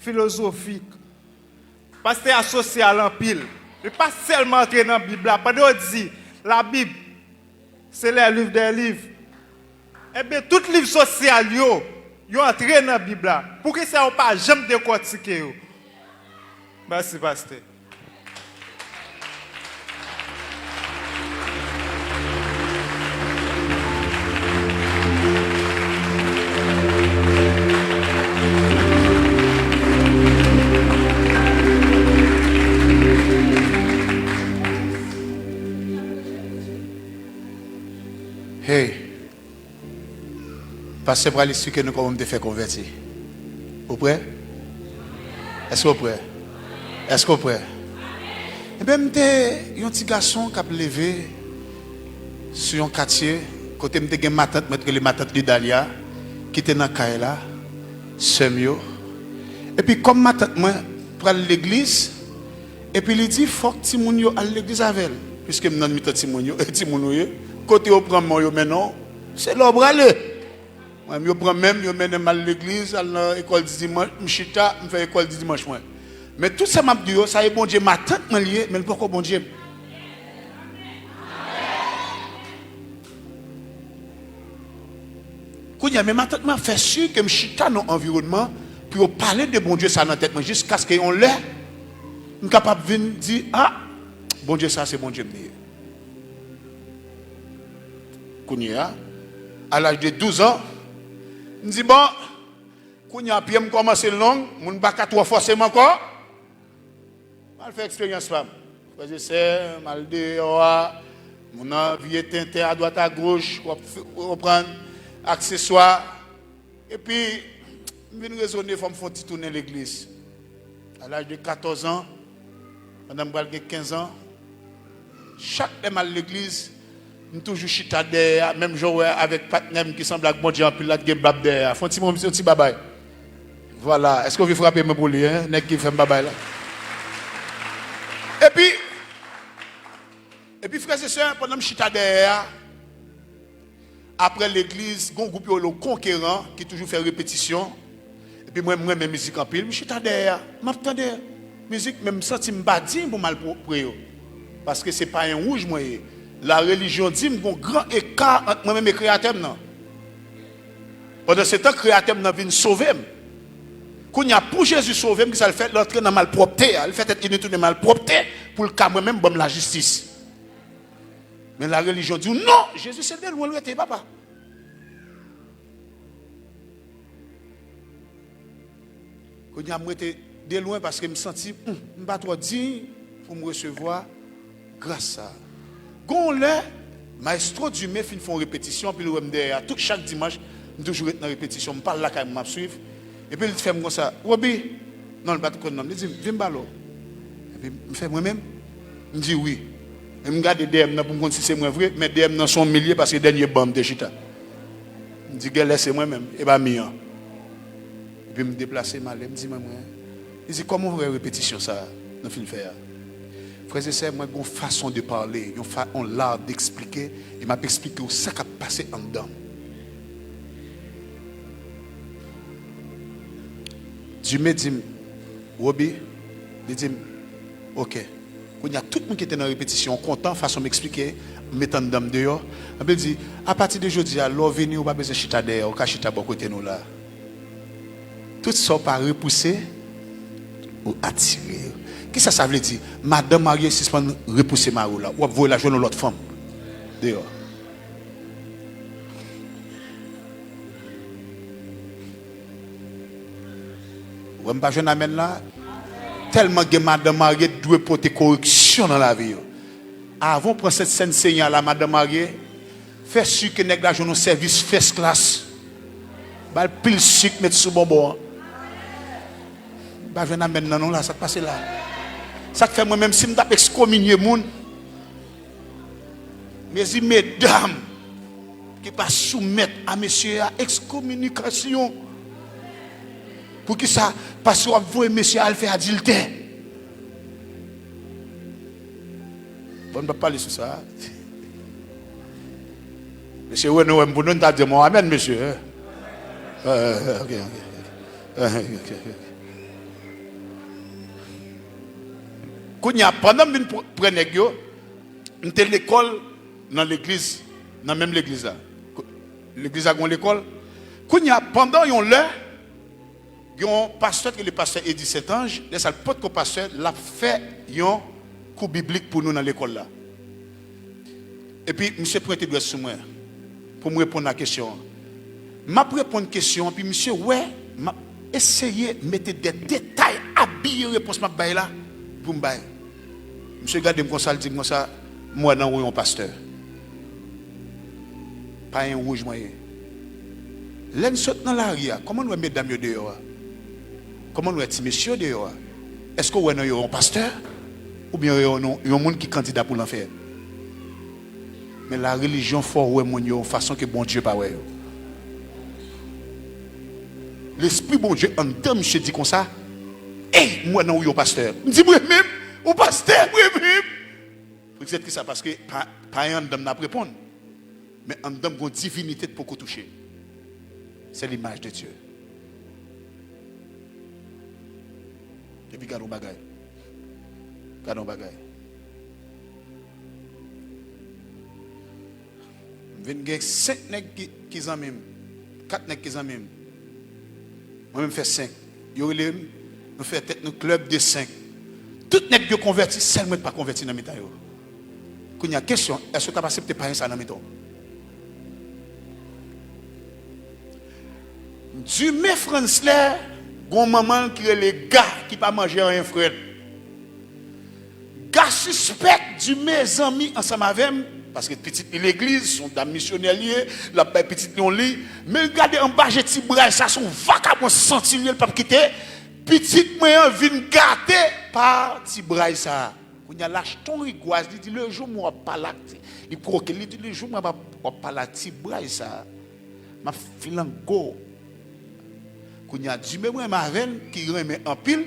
filozofik. Pastè a sosyal anpil. Li pa sèlman antre nan Bib la. Pandan yo di, la Bible, c'est le livre des livres. Ebyen, tout liv sosyal yo, yo antre nan Bib la. Poukisa yo pa janm dekòtike yo? Mèsi, pastè. Hey, pastè pral eksplike nou kòman m te fè konvèti. Ou prè? Èske w prè? Èske w prè? Ebyen, m te yon ti gason k ap leve sou yon katye kote m te gen matant mwen, t rele matant Lidalia, ki te nan kay la, sè m yo. Epi kòm matant mwen pral legliz, epi li di fòk timoun yo al legliz avè l, piske m nan mitan timoun yo, e timoun ou ye, kote yo pran men w yo mennen w, se la w prale. Mwen menm, yo pran men m, yo mennen m al legliz, al nan ekòl di dimanch, m chita, m fè ekòl di dimanch mwen. Men tout sa m ap di yo, sa e Bondye matant mwen li ye, men l poko Bondye m. Kounye a, men matant mwen ap fè si ke m chita nan anviwònman pou yo pale de Bondye sa nan tèt mwen, jiskaske yon lè, m kapab vin di, a, Bondye sa se Bondye m li ye. Kounye a, a laj de douz an, m di, bon, kounye a, pye m kòmanse long, moun pa ka twò fòse m ankò. M al fè eksperyans pa m. Frè e sè, m al deyò a, moun nan vye tenten adwat agoch, w ap f-, w ap pran akseswa. Epi, m vin rezone, fò m fè yon ti tounen legliz. A laj de katòz an, pandan m pral gen kenz an, chak lè m al legliz, m toujou chita dèyè a, menm jan w wè avèk patnè m ki sanble ak Bondye anpil la, t gen bab dèyè a. Fè yon ti, yon ti babay. Vwala. Èske w vle frape men pou li, en? Nèg ki fè m babay la. Epi, epi, frè e sè, pandan m chita dèyè a, apre legliz, gen yon gwoup yo rele Konkeran ki toujou fè repetisyon. Epi mwen, m renmen mizik anpil. M chita dèyè a, m ap tande mizik, men m santi m pa diy pou m al pre-, pre yo. Paske se payen wouj mwen ye. Larelijyon di m gen yon gran eka ant mwen menm e Kreyatè m nan. Pandansetan, Kreyatè m nan vin sove m. Kounye a, pou Jezi sove m, kisa l fè? L antre nan malpwòpte a. Li fè tèt li tounen malpwòpte pou l ka mwen menm ban m lajistis. Men larelijyon di w, non, Jezi se de lwen l rete, papa. Kounye a, m rete de lwen paske m santi, hmm, m pa twò diy pou m resevwa gras sa a. Gon lè, Maestro Dume fin fè yon repetisyon, epi l wè m dèyè a. Tout chak dimanch, m toujou ret nan repetisyon. M pa al lakay mwen, m ap swiv. Epi l fè m konsa, Roby, non, l pa t konn non m, li di m, vin m pale w. Epi m fè mwen menm, m di wi. E m gade dèyè m nan pou m konn si se mwen vre, men dèyè m nan se yon milye paske dènye ban m te chita. M di, gèlè se mwen menm, e pa mi an. Epi m deplase, m ale, m di, mwen, mwen. Li di, kòman w wè repetisyon sa a nou fin fè a? Frè e sè, mwen gen yon fason de pale, yon fa-, yon lar de eksplike, e m ap eksplike w sa k ap pase anndan m. Dume di m, Roby, li di m, oke. Kounye a, tout moun ki te nan repetisyon an kontan fason m eksplike, m met anndan m deyò. Epi l di, apati de jodi a, lè w vini, ou pa bezwen chita dèyè, ou ka chita bò kote nou la. Tout sa w pa repouse, ou atire yo. Kisa sa vle di? Madan marye sispann repouse mari w la. W ap voye l al jwenn yon lòt fanm deyò. Ou wè m pa jwenn amèn la? Tèlman gen madan marye dwe pote koreksyon nan lavi yo. Avan w pran Sent Sèn Senyè a la, madan marye, fè si ke nèg la jwenn yon sèvis first class. Ba l pil sik, met sou bonbon an. M pa jwenn amèn nan non la, sa k pase la? Sa k fè mwen menm si m t ap ekskominye moun, mezi medam ki pa soumèt a mesye a, ekskominikasyon. Poukisa? Paske w ap voye mesye a al fè adiltè. Bon, m p ap pale sou sa. Mesye Reno wè m pou nou, n ta di m yon amèn, mesye. Eh, ok, ok. Eh, ok, ok. Kounye a, pandan m vin pr- pran nèg yo, m te lekòl nan legliz, nan menm legliz la. Legliz la gen yon lekòl. Kounye a, pandan yon lè, gen yon pastè ki rele pastè Edi Sentanj, lè sa l potko pastè, l ap fè yon kou biblik pou nou nan lekòl la. Epi misye pwente dwèt sou mwen pou m reponn a kesyon an. M ap reponn kesyon an, epi misye wè m ap eseye mete de detay, abiye repons m ap bay la pou m bay. Misye gade m konsa, l di m konsa, "M wè nan ou yon pastè." Payen wouj mwen ye. Lè n sot nan lari a, kòman n wè medam yo deyò a? Kòman n wè ti mesye yo deyò a? Èske w wè nan yo yon pastè? Oubyen yo yon, yon moun ki kandida pou lanfè? Men larelijyon fè w wè moun yo yon fason ke Bondye pa wè yo. Lespri Bondye anndan misye di konsa, "Ey, m wè nan ou yon pastè." M di, "Mwen menm? Ou pastè, mwen menm?" Poutèt ki sa? Paske pa, pa anndan m n ap reponn. Men anndan m gon divinite t poko touche. Se limaj de Dye. Epi gade yon bagay. Gade yon bagay. M vin gen senk nèg ki, ki zanmi m. Kat nèg ki zanmi m. Mwen menm fè senk. Yo rele m, nou fè tèt nou club de cinq. Tout nèg yo konvèti, sèl mwen k pa konvèti nan mitan yo. Kounye a, kesyon, èske w t ap aksepte payen sa nan mitan w? Dume Franslè, gon manman l ki rele Ga, ki pa manje anyen frèt. Ga sispèk Dume zanmi ansanm avè m, paske pitit li legliz, se yon dam misyonè li ye, l ap bay pitit li yon liy, men l gade anba je ti bray sa, se yon vakabon santi l ye, l p ap kite pitit mwen an vin gate pa ti bray sa. Kounye a, l achte yon rigwaz, li di, "Le jou mwen w ap pale ak ti," li kwoke l, li di, "Le jou mwen w ap, w ap pale ak ti bray sa, m ap filango." Kounye a, Dume mwen renmen avè l, ki renmen anpil,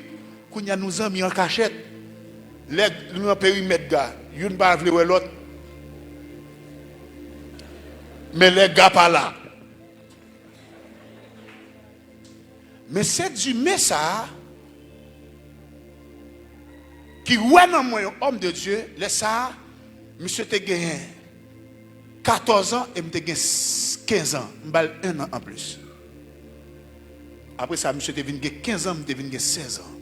kounye a, nou zanmi an kachèt. Lè nou nan perimèt Ga, youn pa vle wè lòt. Men lè Ga pa la, men se Dume sa a ki wè nan mwen yon òm de Dye, lè sa a, misye te genyen katòz an e m te gen s- kenz an. M ba l en an anplis. Apre sa, misye te vin gen kenz an, m te vin gen sèz an.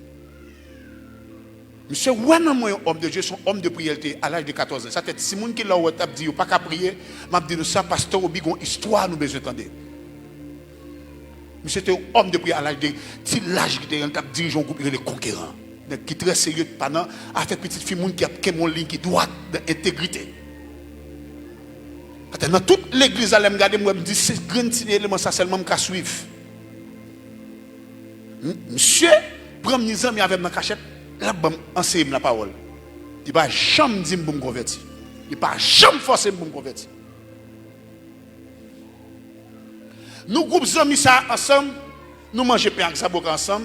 Misye wè nan mwen yon òm de Dye, se yon òm de priyè l te ye, a laj de katòz an. Sa fè timoun ki la w wè t ap di yo pa ka priye, m ap di nou sa, pastè Roby gon istwa nou bezwen tande. Misye te yon òm de priyè a laj de ti laj li te gen, l t ap dirije yon gwoup li rele Konkeran. Nèg ki trè serye, pa nan afè pitit fi moun ki ap kenbe yon liy ki dwat nan entegrite. Atè, nan tout legliz la, lè m gade, m wè, m di, se grenn ti eleman sa sèlman m ka swiv. M- Misye pran m ni zanmi avè m nan kachèt, l ap ban m, anseye m lapawòl. Li pa janm di m pou m konvèti. Li pa janm fòse m pou m konvèti. Nou gwoup zanmi sa a ansanm, nou manje pen ak zaboka ansanm,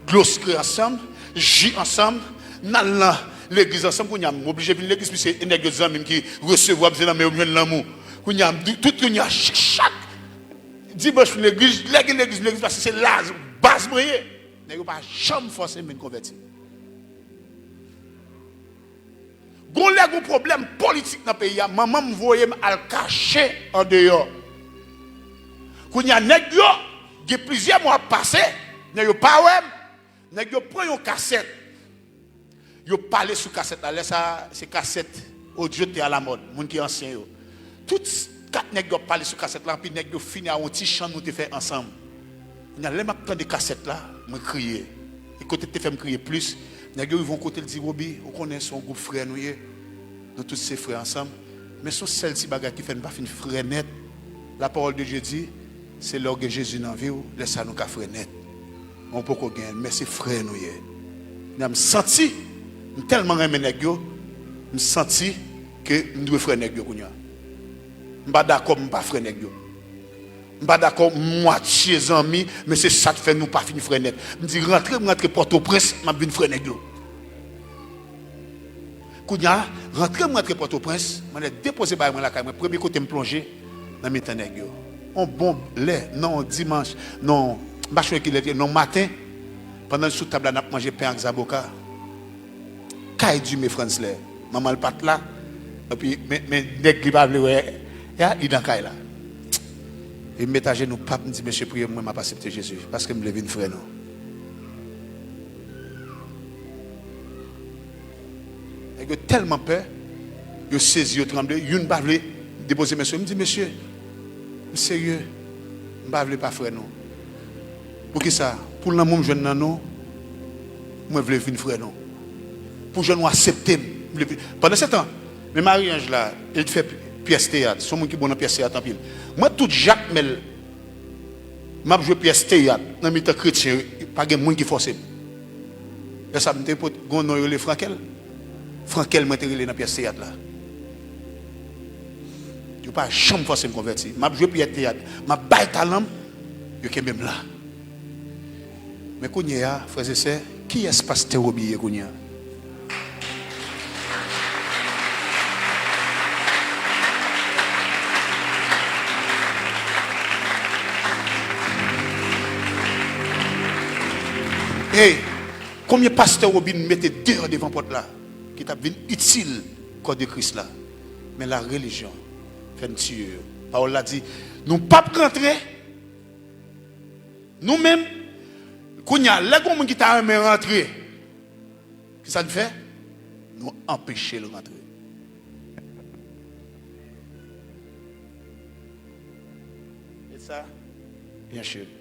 dlo sikre ansanm, ji ansanm, n al nan legliz ansanm. Kounye a, m oblije vin legliz, piske e nèg yo zanmi m ki resevwa m, se nan men yo m jwenn lanmou. Kounye a, m di, tout kounye a, ch- chak dimanch m legliz, lè gen legliz, m legliz, paske se la baz mwen ye. Nèg yo pa janm fòse m vin konvèti. Gon lè gon pwoblèm politik nan peyi a, manman m voye m al kache andeyò. Kounye a, nèg yo, gen plizyè mwa ap pase, nèg yo pa wè m, nèg yo pran yon kasèt. Yo pale sou kasèt la. Lè sa a, se kasèt odyo te alamòd, moun ki ansyen yo. Tout kat nèg yo ap pale sou kasèt la, anpi nèg yo fini a yon ti chan nou te fè ansanm. Kounye a, lè m ap tande kasèt la, mwen kriye. E kote k te fè m kriye plis, nèg yo rive yon kote, l di, Roby, ou konnen se yon gwoup frè nou ye. Nou tout se frè ansanm. Men se yon sèl ti bagay ki fè n pa fin frè nèt. Lapawòl de Dye di, se lè w gen Jezi nan vi w, lè sa a nou ka frè nèt. Men w poko genyen l, men se frè nou ye. Kounye a, m santi, m tèlman renmen nèg yo, m santi ke m dwe frè nèg yo kounye a. M pa dakò m pa frè nèg yo. M pa dakò, m mwatye zanmi, men se sa k fè nou pa fin frè nèt. M di, rantre m rantre Pòtoprens, m ap vin frè nèg yo. Kounye a, rantre m rantre Pòtoprens, mwen lè depoze bagay mwen lakay mwen, premye kote m plonje, nan mitan nèg yo. On bon lè, nan on dimanch, nan, m pa chonje ki lè l te ye, nan maten, pandan n sou tab la, n ap manje pen ak zaboka. Kay Dime Franslè, manman l pa t la, epi, men, men nèg li pa vle wè a, li nan kay la. E m met ajenou, "Pap," m di, "mesye, priye mwen, m ap aksepte Jezi, paske m vle vin frè nou." Nèg yo tèlman pè, yo sezi, yo tranble, youn pa vle depoze men sou yo. M di, "Mesye, m serye, m pa vle pa frè nou." Poukisa? Pou lanmou m jwenn nan nou, mwen vle vin frè nou. Pou jan nou aksepte m, m vle vin. Pandan se tan, men Marie-Ange la, li t fè pyès teyat. Se yon moun ki bon nan pyès teyat anpil. Mwen, tout Jakmèl, m ap jwe pyès teyat nan mitan kretyen, pa gen moun ki fòse m. Lè sa, m te pot, gon non yo rele Frankèl. Frankèl, mwen te rele nan pyès teyat la. Yo pa janm fòse m konvèti. M ap jwe pyès teyat, m ap bay talan m, yo kenbe m la. Men kounye a, frè e sè, kiyès pastè Roby ye kounye a? Hey, konbyen pastè Roby n mete deyò devan pòt la ki t ap vin itil kò de Kris la? Men la relijyon fè n tiye yo. Pawòl la di, nou p ap rantre. Nou menm, kounye a, lè gon moun ki ta renmen rantre, kisa n fè? Nou anpeche l rantre. E sa, byen cheri.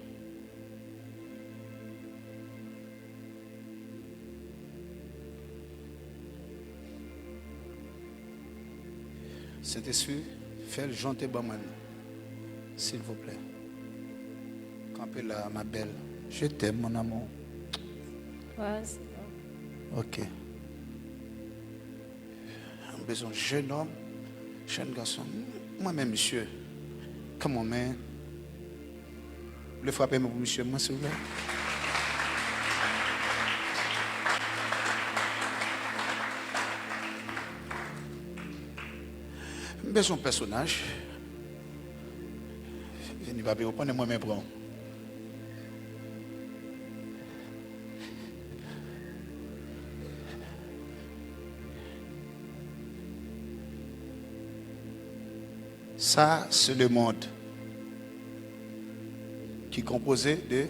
Sentespri, fè l jan w te ban mwen l, silvouplè. Kanpe la, ma belle. Je t'aime, mon amour. Vas-y. Ok. M bezwen jennonm, jenn gason. Mwen menm, misye. Come on, man. Ou vle frape men pou misye mwen, silvouplè? M bezwen yon pèsonaj. Vini, papi, ou konnen mwen men pran w. Sa, se lemonn ki konpoze de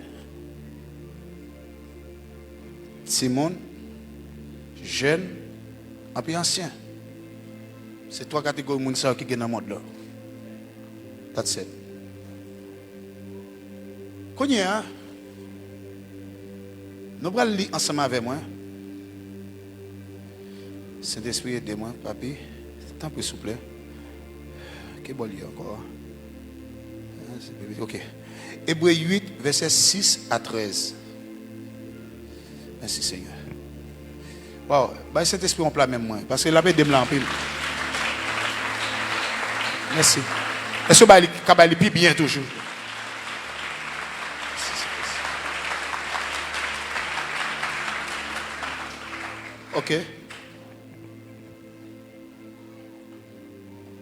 timoun, jèn, anpi ansyen. Se twa kategori moun sa yo ki gen nan mond lan. That's it. Kounye a, nou pral li ansanm avè mwen. Sentespri, ede mwen, papi. Tanpri, souple. Ki bò l ye ankò? Ok. Ebre uit, vèsè sis a trèz. Mèsi, Senyè. Waw, bay Sentespri yon pla men mwen, paske l ap ede m la anpil. Mèsi. Èske w bay li, ka bay li pi byen toujou? Ok.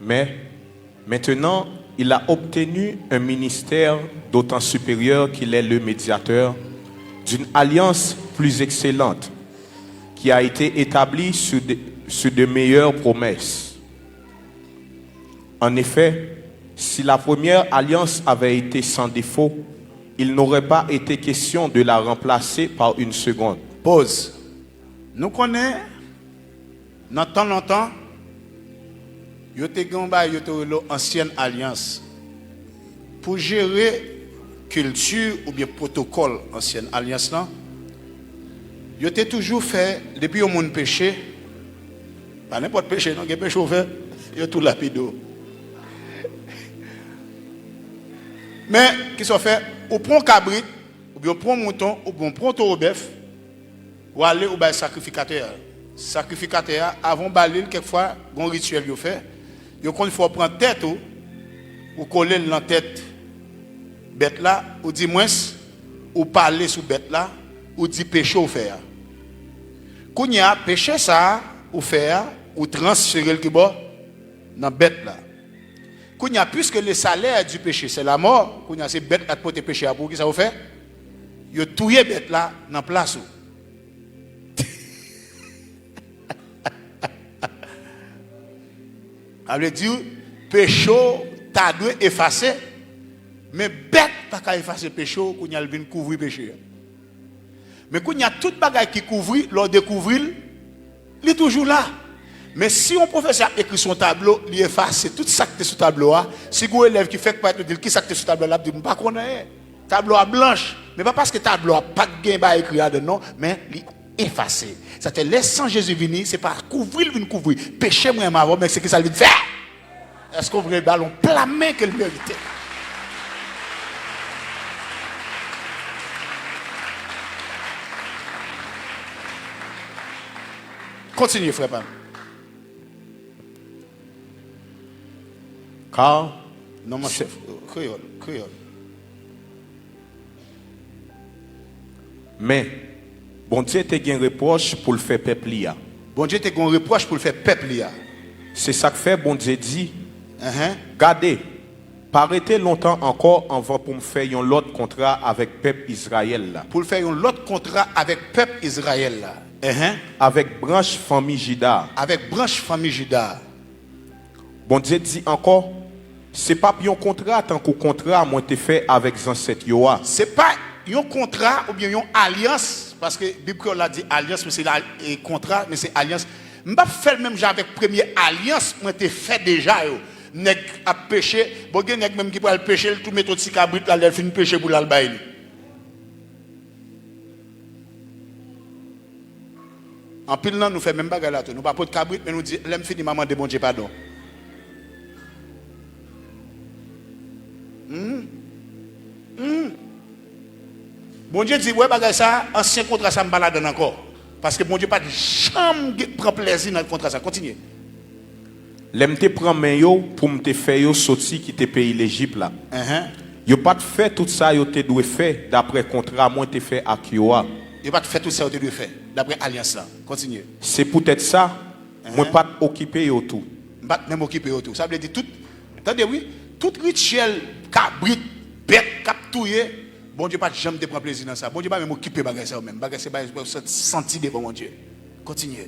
Mais maintenant, il a obtenu un ministère d'autant supérieur qu'il est le médiateur d'une alliance plus excellente, qui a été établie sur de, sur de meilleures promesses. En effet, si la première alliance avait été sans défaut, il n'aurait pas été question de la remplacer par une seconde. Pause. Nou konnen, nan tan lontan, yo te gen yon bagay yo te rele ansyèn alyans. Pou jere kilti oubyen pwotokòl ansyèn alyans lan, yo te toujou fè, depi yon moun peche, pa nenpòt peche non, gen peche w fè, yo tou lapide w. Men, kisa w fè? Ou pran yon kabrit, oubyen w pran yon mouton, oubyen w pran yon towo bèf, ou ale, ou bay sakrifikatè a. Sakrifikatè a, avan w ba li l, kèk fwa, gen yon rityèl yo fè. Yo konn fè w pran tèt ou, ou kole l nan tèt bèt la, ou di mwens, ou pale sou bèt la, ou di peche w fè a. Kounye a, peche sa a ou fè a, ou transfere l kibò? Nan bèt la. Kounye a, puisque le salaire du péché, c'est la mort, kounye a, se bèt la k pote peche a pou ou, kisa yo fè? Yo touye bèt la nan plas ou. Sa vle di, peche w ta dwe efase, men bèt pa ka efase peche w, kounye a, l vin kouvri peche a. Men kounye a, tout bagay ki kouvri, lè w dekouvri l, li toujou la. Men si yon pwofesè ap ekri sou yon tablo, li efase tout sa k te sou tablo a, si gen yon elèv ki fèk parèt, nou di l, "Kisa k te sou tablo a?" L ap di, "M pa konn anyen. Tablo a blanch." Men pa paske tablo a pa t gen bagay ekri ladan l non, men li efase. Sa te lè san Jezi vini, se pa kouvri l vin kouvri peche mwen m avè w, men se kisa l vin fè? Èske w vle ba l yon pla men ke l merite? Kontinye, frè pa m. Kar non, monchè, kreyòl, kreyòl. Men, Bondye te gen repwòch pou l fè pèp li a. Bondye te gen yon repwòch pou l fè pèp li a. Se sa k fè Bondye di, Enhen. Gade, pa rete lontan ankò anvan pou m fè yon lòt kontra avèk pèp Izrayèl la. Pou l fè yon lòt kontra avèk pèp Izrayèl la. Enhen. Avèk branch fanmi Jida a. Avèk branch fanmi Jida a. Bondye di ankò, se p ap yon kontra tankou kontra mwen te fè avèk zansèt yo a. Se pa yon kontra oubyen yon alyans, paske Bib kreyòl la di alyans, men se la, e, kontra, men se alyans. M p ap fè l menm jan avèk premye alyans mwen te fè deja yo. Nèg ap peche, bon, gen nèg menm ki pral peche, l tou mete yon ti kabrit la, lè l fin peche pou l al bay li. Anpil nan nou fè menm bagay la tou. Nou pa pot kabrit, men nou di, "Lè m fini, m a mande Bondye padon." Hmm. Hmm. Bondye di, "Wè bagay sa, ansyen kontra sa, m pa ladan l ankò." Paske Bondye pa t janm gen, pran plèzi nan kontra sa. Kontinye. Lè m te pran men yo pou m te fè yo soti kite peyi Lejip la, Enhen. Yo pa t fè tout sa yo te dwe fè daprè kontra mwen te fè ak yo a. Yo pa t fè tout sa yo te dwe fè, daprè alyans la. Kontinye. Se poutèt sa, Enhen. Mwen pa t okipe yo tou. M pa t menm okipe yo tou. Sa vle di tout, tande wi, tout rityèl kabrit, bèt k ap touye, Bondye pa t janm te pran plezi nan sa. Bondye pa menm okipe bagay sa yo menm. Bagay se bagay pou santi devan Bondye. Kontinye.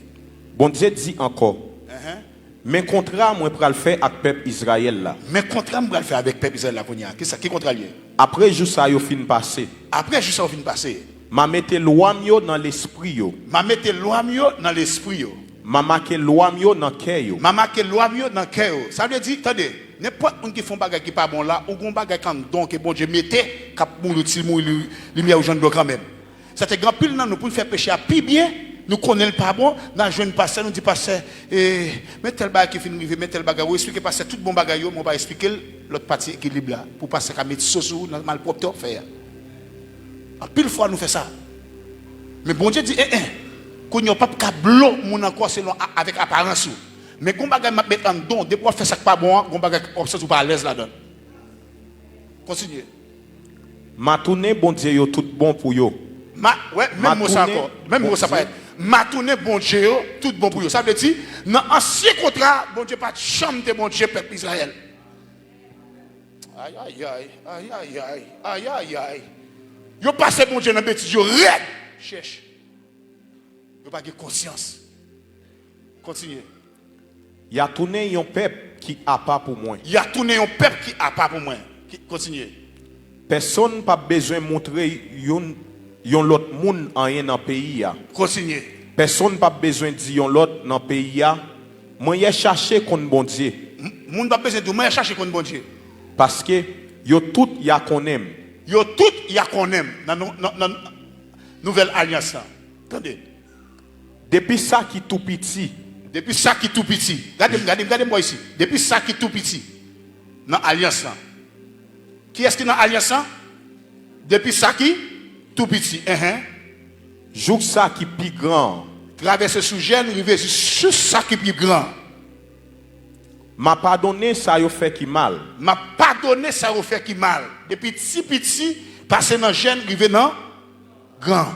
Bondye di ankò, Enhen. Men kontra mwen pral fè ak pèp Izrayèl la. Men kontra m pral fè avèk pèp Izrayèl la kounye a. Kisa, ki kontra l ye? Apre jou sa yo fin pase, Apre jou sa yo fin pase, m a mete lwa m yo nan lespri yo. M a mete lwa m yo nan lespri yo. M a make lwa m yo nan kè yo. M a make lwa m yo nan kè yo. Sa vle di, tande, nenpòt moun ki fè yon bagay ki pa bon la, ou gen yon bagay k anndan w ke Bondye mete, k ap mouri, ti mouri, li, limyè ou jwenn dlo kanmenm. Sa te gen anpil nan nou, pou n fè peche a pi byen, nou konnen l pa bon, n al jwenn pastè, nou di, "Pastè, e, men tèl bagay ki fin rive, men tèl bagay." Ou eksplike pastè tout bon bagay yo, men w pa eksplike l lòt pati ekilib la, pou pastè ka met so sou ou nan malpwòpte w ap fè a. Anpil fwa nou fè sa. Men Bondye di, "En, en, kounye a w p ap ka blo moun ankò selon a, avèk aparans ou. Men gon bagay m ap met anndan w, depi w ap fè sa k pa bon an, gon bagay w ap santi w pa alèz ladan l." Kontinye. M a tounen Bondye yo tout bon pou yo. Ma, wè, menm mo sa ankò. Menm mo sa parèt. M a tounen Bondye yo tout bon pou yo. Sa vle di, nan ansyen kontra, Bondye pa t janm te Bondye pèp Izrayèl. Ayayay, ayayay, ayayay. Yo pase Bondye nan betiz yo rèd. Chèch. Yo pa gen konsyans. Kontinye. Y a tounen yon pèp ki apa pou mwen. Y a tounen yon pèp ki apa pou mwen. Ki, kontinye. Pèsonn p ap bezwen montre youn, yon lòt moun anyen nan peyi a. Kontinye. Pèsonn p ap bezwen di yon lòt nan peyi a, "Mwen yè chache konn Bondye." M-, moun p ap bezwen di w, "Mwen yè chache konn Bondye." Paske yo tout y a konnen m. Yo tout y a konnen m. Nan, nan, nan, nan nouvèl alyans lan. Tande. Depi sa ki tou piti. Depi sa ki tou piti. Gade m, gade m, gade m bò isi. Depi sa ki tou piti. Nan alyans lan. Kiyès ki nan alyans lan? Depi sa ki tou piti. Enhen. Jouk sa ki pi gran an. Travèse sou jèn, rive jis sou sa ki pi gran. M a padone sa yo fè ki mal. M a padone sa yo fè ki mal. Depi ti piti, pase nan jèn, rive nan gran.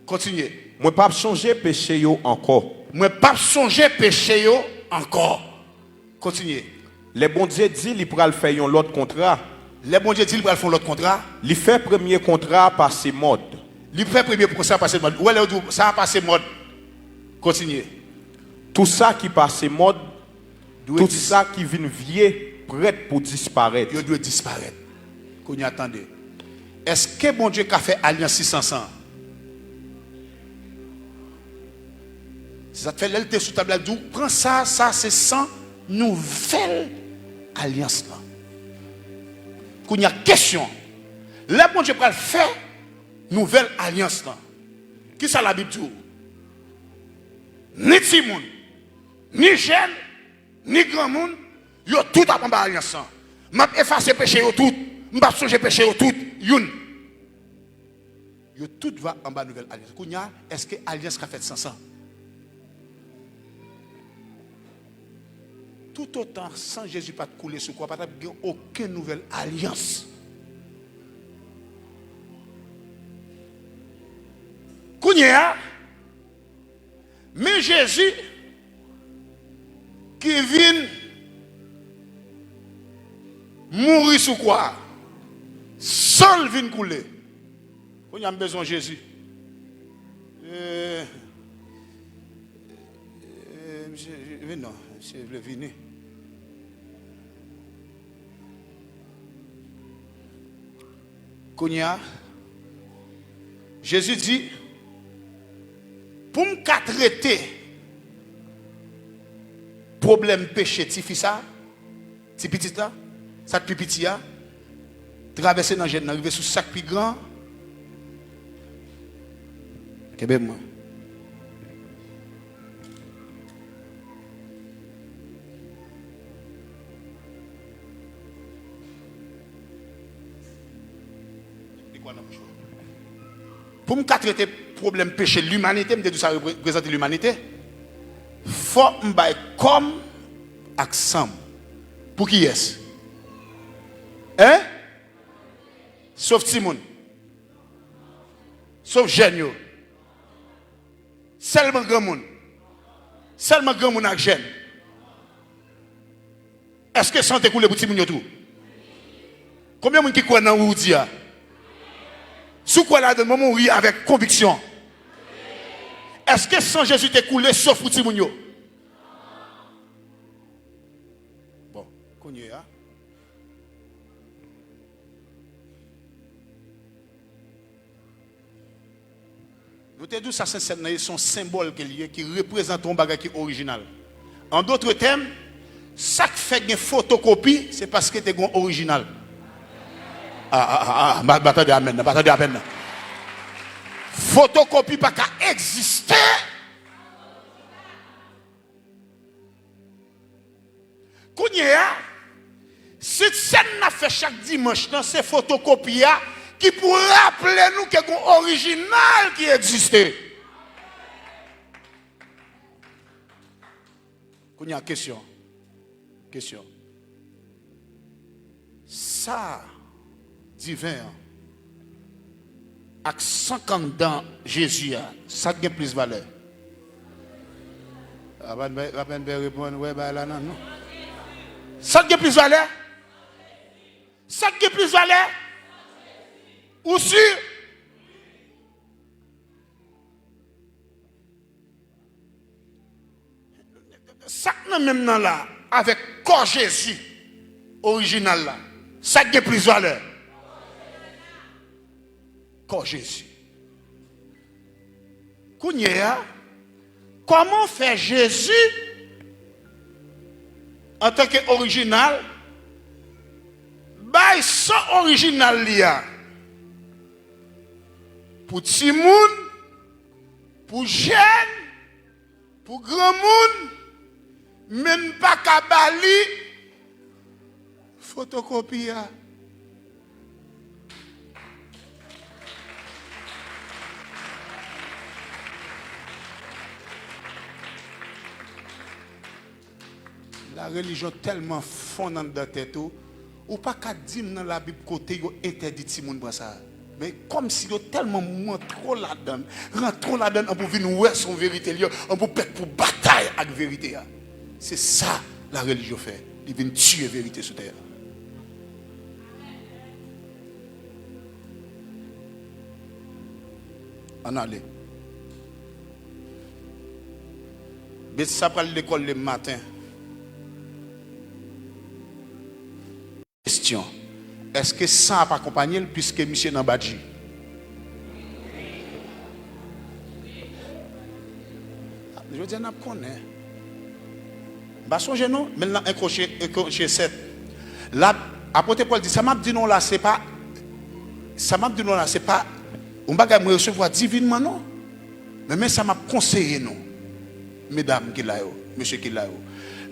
Kontinye. Mwen p ap chonje peche yo ankò. Mwen p ap chonje peche yo ankò. Kontinye. Lè Bondye di li pral fè yon lòt kontra, Lè Bondye di li pral fè yon lòt kontra, li fè premye kontra a pase mòd. Li fè premye kontra a pase mòd. Ou wè lè yo di w sa a pase mòd. Kontinye. Tout sa ki pase mòd, Dwe tout dis- sa ki vin vye, prèt pou disparèt. Yo dwe disparèt. Kounye a tande. Èske Bondye ka fè alyans li san san? Se sa k fè lè l te sou tab la, l di w, pran sa, sa se san nouvèl alyans lan. Kounye a kesyon, lè Bondye pral fè nouvèl alyans lan, kisa Labib di w? Ni timoun, ni jèn, ni granmoun, yo tout ap anba alyans lan. M ap efase peche yo tout. M p ap sonje peche yo tout. Youn. Yo tout va anba nouvèl alyans. Kounye a, èske alyans ka fèt san san? Toutotan san Jezi pa t koule sou kwa, pa t ap gen okenn nouvèl alyans. Kounye a, men Jezi ki vin mouri sou kwa a, san l vin koule. Kounye a m bezwen Jezi. Eh, eh, misye, vin non, misye vle vini. Kounye a, Jezi di, pou m ka trete pwoblèm peche tifi sa, ti pitit la, sa k pi piti a, travèse nan jèn nan, rive sou sa k pi gran, kenbe m mwen. Pou m ka trete pwoblèm peche limanite, m te di w sa reprezante limanite, fò m bay kò m ak san m. Pou kiyès? Hein? Sof timoun. Sof jèn yo. Sèlman granmoun. Sèlman granmoun ak jèn. Èske san te koule pou timoun yo tou? Konbyen moun ki kwè nan wi ou di a? Si w kwè ladan l, ban m yon wi avèk konviksyon. Èske san Jezi te koule sof pou timoun yo? Bon, kounye a, nou te di w sa Sentsèn nan ye, se yon senbòl ke l ye, ki reprezante yon bagay ki orijinal. An dotre tèm, sa k fè gen fotokopi, se paske te gen yon orijinal. Ah, ah, ah, ah, m pa, m pa tande amèn nan, m pa tande amèn nan. Fotokopi pa ka egziste. Kounye a, Sentsèn n ap fè chak dimanch lan, se fotokopi a ki pou raple nou ke gen yon orijinal ki egziste. Kounye a, kesyon. Kesyon. Sa diven an ak san k anndan Jezi a, sa k gen plis valè? Apèn bè, apèn bè reponn, wè bagay la nan non. Sa k gen plis valè? Sa k gen plis valè? Ou si? Sa k nan men m nan la, avèk kò Jezi orijinal la, sa k gen plis valè? Kò Jezi. Kounye a, kòman w fè Jezi, antanke orijinal, bay san orijinal li a pou timoun, pou jèn, pou granmoun, men n pa ka ba li fotokopi a. Larelijyon tèlman fon anndan tèt ou, ou pa ka di m nan Labib kote yo entèdi timoun pran sa. Men kòmsi yo tèlman mwen twò ladann, rantre twò ladann, an pou vin wè se yon verite l ye, an pou pèt pou batay ak verite a. Se sa larelijyon fè. Li vin tiye verite sou tè a. Ann ale. Betsa pral lekòl demen maten. Kesyon. Èske san ap akonpanye l piske misye nan badji? Jodi a n ap konnen. M pa sonje non, men l nan en Korentyen, en Korentyen sèt. La, apot Pòl di, sa m ap di nou la, se pa, sa m ap di nou la, se pa yon bagay mwen resevwa divinman non. Men, men sa m ap konseye nou, medam ki la yo, mesye ki la yo.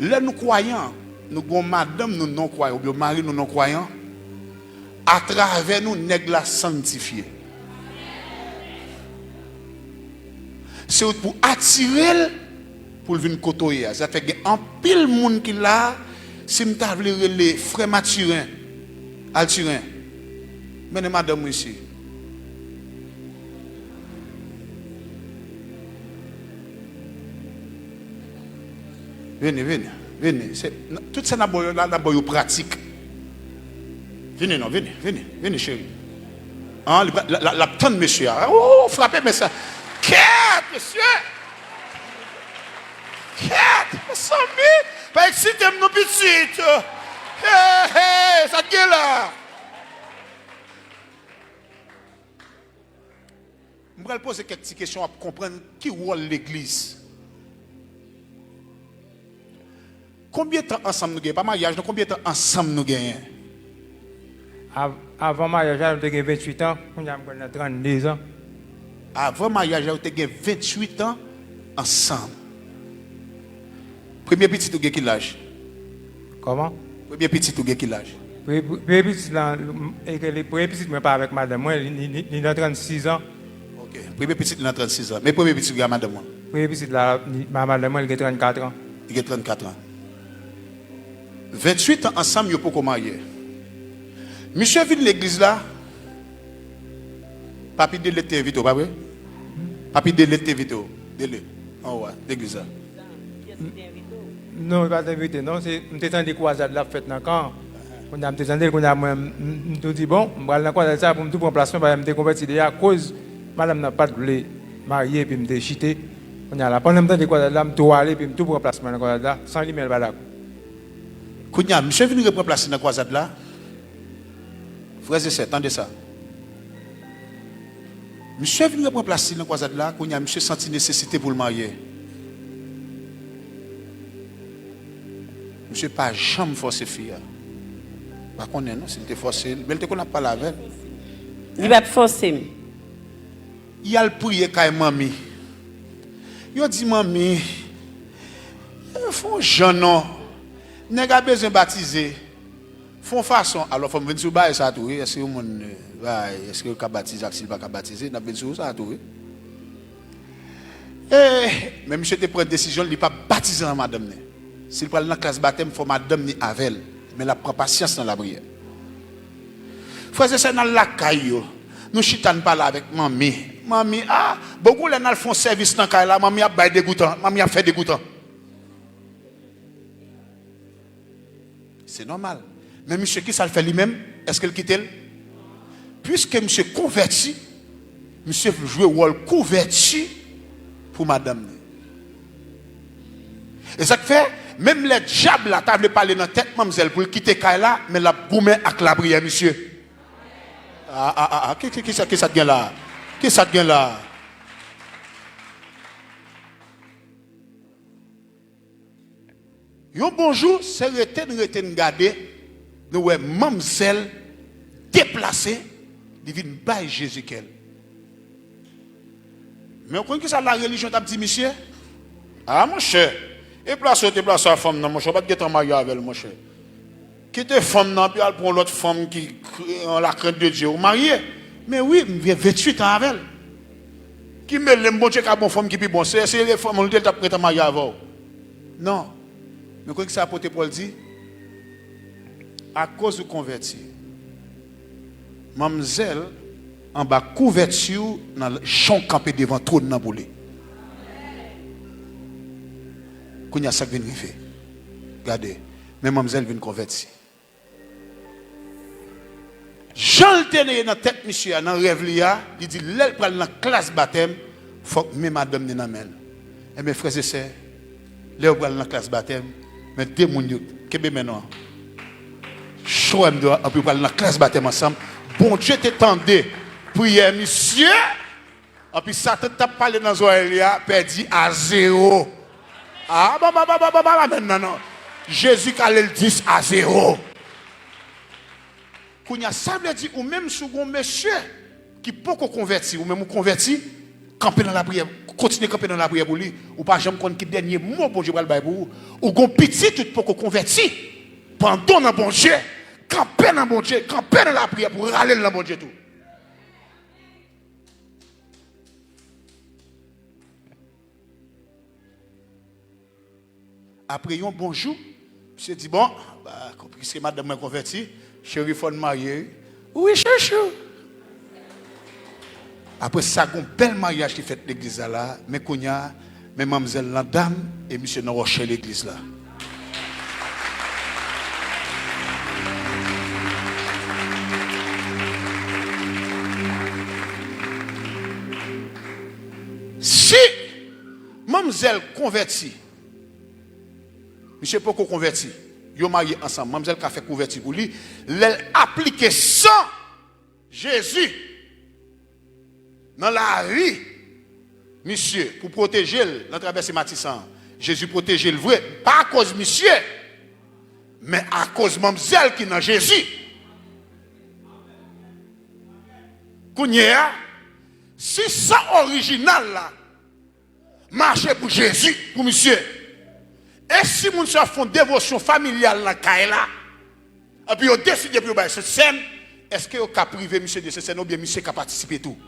Lè nou kwayan, nou gen yon madanm nou non kwayan, oubyen yon mari nou non kwayan, atravè nou, nèg la sanntifye. Se ou pou atire l pou l vin kote w ye a. Sa fè gen anpil moun ki la, si m ta vle rele frè Matiren, Altiren, mennen madanm ou isi. Vini, vini, vini. Se, n-, tout sa n ap ba w yo la, n ap ba w yo pratik. Vini non, vini, vini, vini, cheri. An, li pa, l, l, l ap tann mesye a. Oh, frape mesye a. Kèt, mesye! Kèt, mezanmi! Pa eksite m non, pitit! Hey, hey, sa t gen la? M pral poze kèk ti kesyon, w ap konprann ki wòl legliz. Konbyen tan ansanm nou genyen? Pa maryaj non, konbyen tan ansanm nou genyen? Av-, avan maryaj la, nou te gen venntuit an, kounye a m pral nan trannde zan. Avan maryaj la, nou te gen venntuit an ansanm. Premye pitit ou gen ki laj? Kòman? Premye pitit ou gen ki laj? Pre-, pre-, premye pitit la, m, e ke li, premye pitit mwen pa avèk madanm mwen, li, li, li, li nan trannsis an. Ok. Premye pitit li nan trannsis an. Men premye pitit ou gen a madanm mwen? Premye pitit la, li, ma-, madanm mwen, li gen trannkat an. Li gen trannkat an. Venntuit an ansanm, yo poko marye. Misye vin legliz la, Papi Dele te envite w, pa vre? Papi Dele te envite w. Dele, anwo a, legliz la. Non, li pa t envite, non. Se, m te tande kwazad la ap fèt nan kan an. Kounye a, m te tande l, kounye a, mwen, m, m, m tou di, bon, m pral nan kwazad sa pou m tou pran plas mwen, paske m te konvèti deja, akoz madanm nan pa t vle marye, epi m te chite. Kounye a la, pandan m tande kwazad la, m tou ale, epi m tou pran plas mwen nan kwazad la, san li menm l pa dakò. Kounye a, misye vin repran plas li nan kwazad la. Frè e sè, tande sa. Misye vin repran plas li nan kwazad la, kounye a, misye santi nesesite pou l marye. Misye pa janm fòse fi a. M pa konnen non si l te fòse l, men l te konn ap pale avè l. Li p ap fòse m. Y al priye kay manmi. Yo di manmi, fè yon jan non. Nèg la bezwen batize. Fè yon fason. Alò, fò m vin sou bagay sa tou, wi. Èske yon moun, eh, bay, èske l ka batize ak si l pa ka batize? N ap vin sou sa tou, wi. Eh, men misye te pran desizyon l, li p ap batize an madanm ni. Si l pral nan klas batèm, fò madanm ni avè l. Men l ap pran pasyans nan lapriyè. Frè e sè, n al lakay yo. Nou chita, n pale avèk manmi. Manmi, a, bon, gon lè n al fè yon sèvis nan kay la, manmi ap bay degoutan, manmi ap fè degoutan. Se nòmal. Men misye, kisa l fè li menm? Èske l kite l? Piske misye konvèti, misye jwe wòl kouvèti pou madanm li. E sa k fè, menm lè dyab la ta vle pale nan tèt manmzèl pou l kite kay la, men l ap goumen ak lapriyè misye. A, a, a, a, ki, ki, kisa, kisa k gen la? Kisa k gen la? Yon bon jou, se rete n rete n gade, nou wè manmzèl deplase, li vin bay Jezi kè l. Men w konn kisa larelijyon t ap di misye? A, monchè, deplase w deplase a fanm nan, monchè, w pa t gentan marye avè l, monchè. Kite fanm nan, epi al pran yon lòt fanm ki an la krent de Dye, ou marye. Men wi, m gen venntuit an avè l. Ki mele m, Bondye ka ba w fanm ki pi bon. Se, se fanm ou te, l t ap gentan marye avè w. Non. Men konn kisa apot Pòl di? Akoz ou konvèti, manmzèl anba kouvèti w nan jan w kanpe devan twòn nan pou li. Kounye a, sa k vin rive? Gade. Men manmzèl vin konvèti. Jan l te ye nan tèt misye a, nan rèv li a, li di lè l pral nan klas batèm, fòk men madanm ni nan men l. Enben, frè e sè, lè yo pral nan klas batèm, men de moun yo kenbe men nou an. Cho m di w, anpi yo pral nan klas batèm ansanm. Bondye te tande priyè misye. Anpi Satan t ap pale nan zòrèy li a, pèdi a zewo. Ah, bon, bon, bon, bon, bon, bon, amèn, non, non. Jezi kale l dis a zewo. Kounye a, sa vle di ou menm si w gon mesye ki poko konvèti, ou menm ou konvèti, kanpe nan lapriyè, kontinye kanpe nan lapriyè pou li. Ou pa janm konn ki dènye mo Bondye pral bay pou ou. Ou gon pitit ou t poko konvèti, pandan w nan Bondye, kanpe nan Bondye, kanpe nan lapriyè pou w rale l nan Bondye tou. Apre yon bon jou, misye di, bon, ba, piske madanm mwen konvèti, cheri, fò n marye, wi. Wi, chouchou. Apre sa, gon bèl maryaj ki fèt legliz la la, men kounye a, men manmzèl nan dam, e misye nan wòchè legliz la. Si manmzèl konvèti, misye poko konvèti, yo marye ansanm, manmzèl ka fè kouvèti pou li, lè l aplike san Jezi nan lavi misye pou pwoteje l nan travèse Matisan an. Jezi pwoteje l vre, pa akoz misye, men akoz manmzèl ki nan Jezi. Kounye a, si san orijinal la mache pou Jezi, pou misye. E si moun sa fè yon devosyon familyal nan kay la, epi yo deside pou yo bay Sentsèn, èske yo ka prive misye de Sentsèn oubyen misye ka patisipe tou?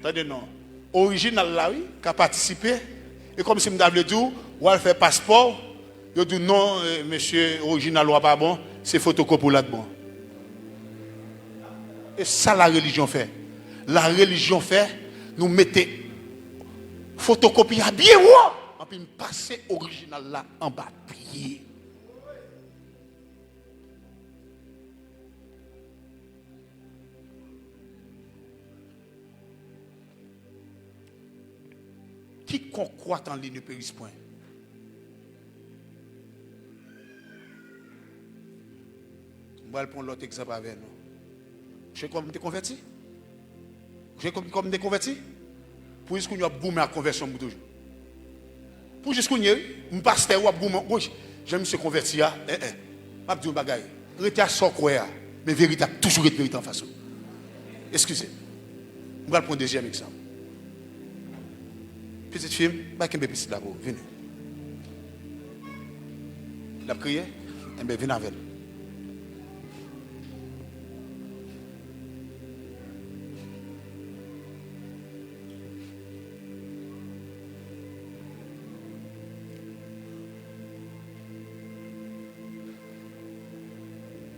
Tande non. Orijinal la, wi, ka patisipe. E kòmsi m ta vle di w, w al fè paspò w, yo di w non, eh, mesye, orijinal ou a pa bon, se fotokopi w la k bon. E sa larelijyon fè. Larelijyon fè, nou mete fotokopi a byen wo, anpi n pase orijinal la anba pye. Quiconque croit en lui ne périsse point. M pral pran lòt egzanp avè nou. Chè kòm m te konvèti? Chè kòm, kòm m te konvèti? Pou jis kounye a w ap goumen ak konvèsyon m pou toujou. Pou jis kounye a, wi, m pastè, w ap goumen, wouch, jan misye konvèti a, en, en. M ap di w yon bagay. Rete ak sa w kwè a, men verite ap toujou ret verite anfas ou. Eskize m. M pral pran dezyèm egzanp. Pitit fi m, bay kenbe pitit la pou ou. Vini. L ap kriye? Enben, vin avè l.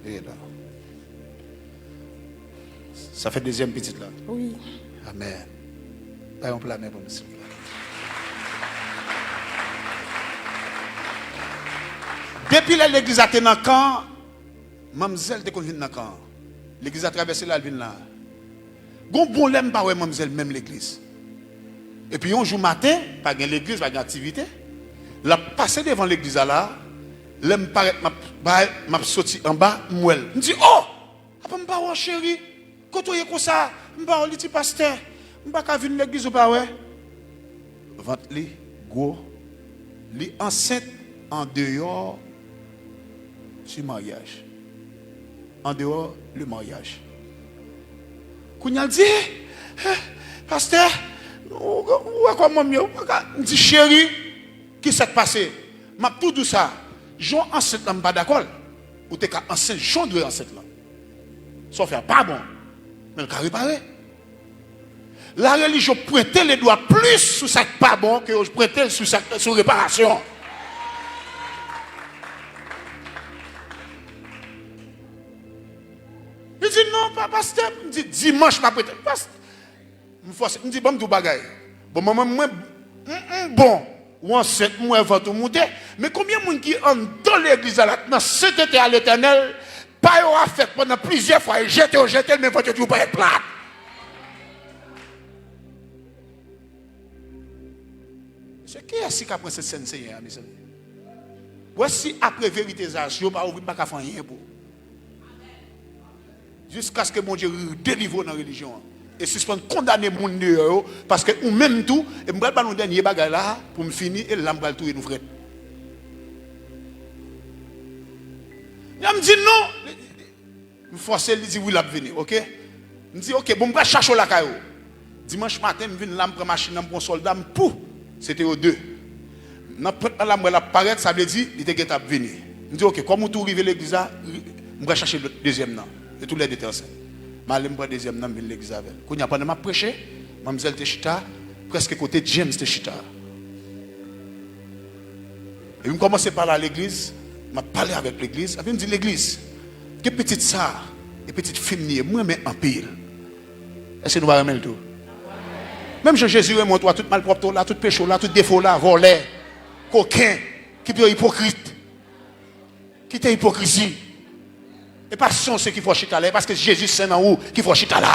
E la. Sa fè dezyèm pitit la. Wi. Amèn. Bay yon pla men pou nou, silvouplè. Depi lè legliz la te nan kan, manmzèl te konn vin nan kan an. Legliz la travèse la, l vin la. Gon bon lè m pa wè manmzèl menm legliz. Epi yon jou maten, pa gen legliz, pa gen aktivite, l ap pase devan legliz la la, lè m parèt, m ap, bay, m ap soti anba, m wè l. M di, "O! Apa m pa wè w, cheri? Kote w ye konsa? M pa wè w." Li di, "Pastè, m pa ka vin legliz, ou pa wè." Vant li gwo, li ansent andeyò du mariage. Andeyò le mariage. Kounye a l di, "Eh, pastè, ou, ou wè kòman m ye, ou pa ka." M di, "Cheri, ki sa k pase?" M ap tou di w sa, jan w ansent lan, m pa dakò l. Ou te ka ansent jan w dwe ansent lan. Sa w fè a pa bon, men l ka repare. Larelijyon pwente ledwa plis sou sa k pa bon ke yo pwente l sou sa, sou reparasyon. Li di, "Non, pa, pastè," m di, "Dimanch m ap rete." Pas-, m fòse, m di, "Ban m di w bagay." Bon, manman mwen, bon, ou ansent, m wè vant ou moute. Men konbyen moun ki anndan legliz la, la, nan sentete a Letènèl, pa yo a fèt pandan plizyè fwa, e jete yo jete l, men vant yo toujou parèt plat. Se kiyès ki ka pran Sent Sèn Senyè a, mezanmi? Ou wè, si apre verite sa, si yo pa ouvri, m pa ka fè anyen pou ou. Jiskaske Bondye delivre w nan relijyon an. E sispann kondane moun deyò yo, paske ou menm tou, e m pral ba nou dènye bagay la, pou m fini, e la m pral touye nou frèt. Lè m di non, m fòse l, li di wi, l ap vini, oke? M di, oke, bon, m pral chache w lakay ou. Dimanch maten, m vin la, m pran machin nan, m pran sòlda, m pou. Se te yo de. Nan pwent nan la, m wè l ap parèt, sa vle di, li te gentan ap vini. M di, oke, kòm ou tou rive legliz la, m pral chache lòt dezyèm nan. E toulède te ansent. M ale, m pran dezyèm nan, m vin legliz avè l. Kounye a, pandan m ap preche, manmzèl te chita, prèske kote James te chita. Epi m kòmanse pale a legliz, m ap pale avèk legliz, epi m di, legliz, gen pitit sa, e pitit fi m li ye, m renmen anpil. Èske nou pa renmen l tou? Menm jan Jezi renmen w tou, tout malpwòpte w la, tout peche w la, tout defo w la, vòlè, koken, kite yo ipokrit. Kite ipokrizi. E pa san w se ki fè w chita la, e paske Jezi sen nan ou ki fè w chita la.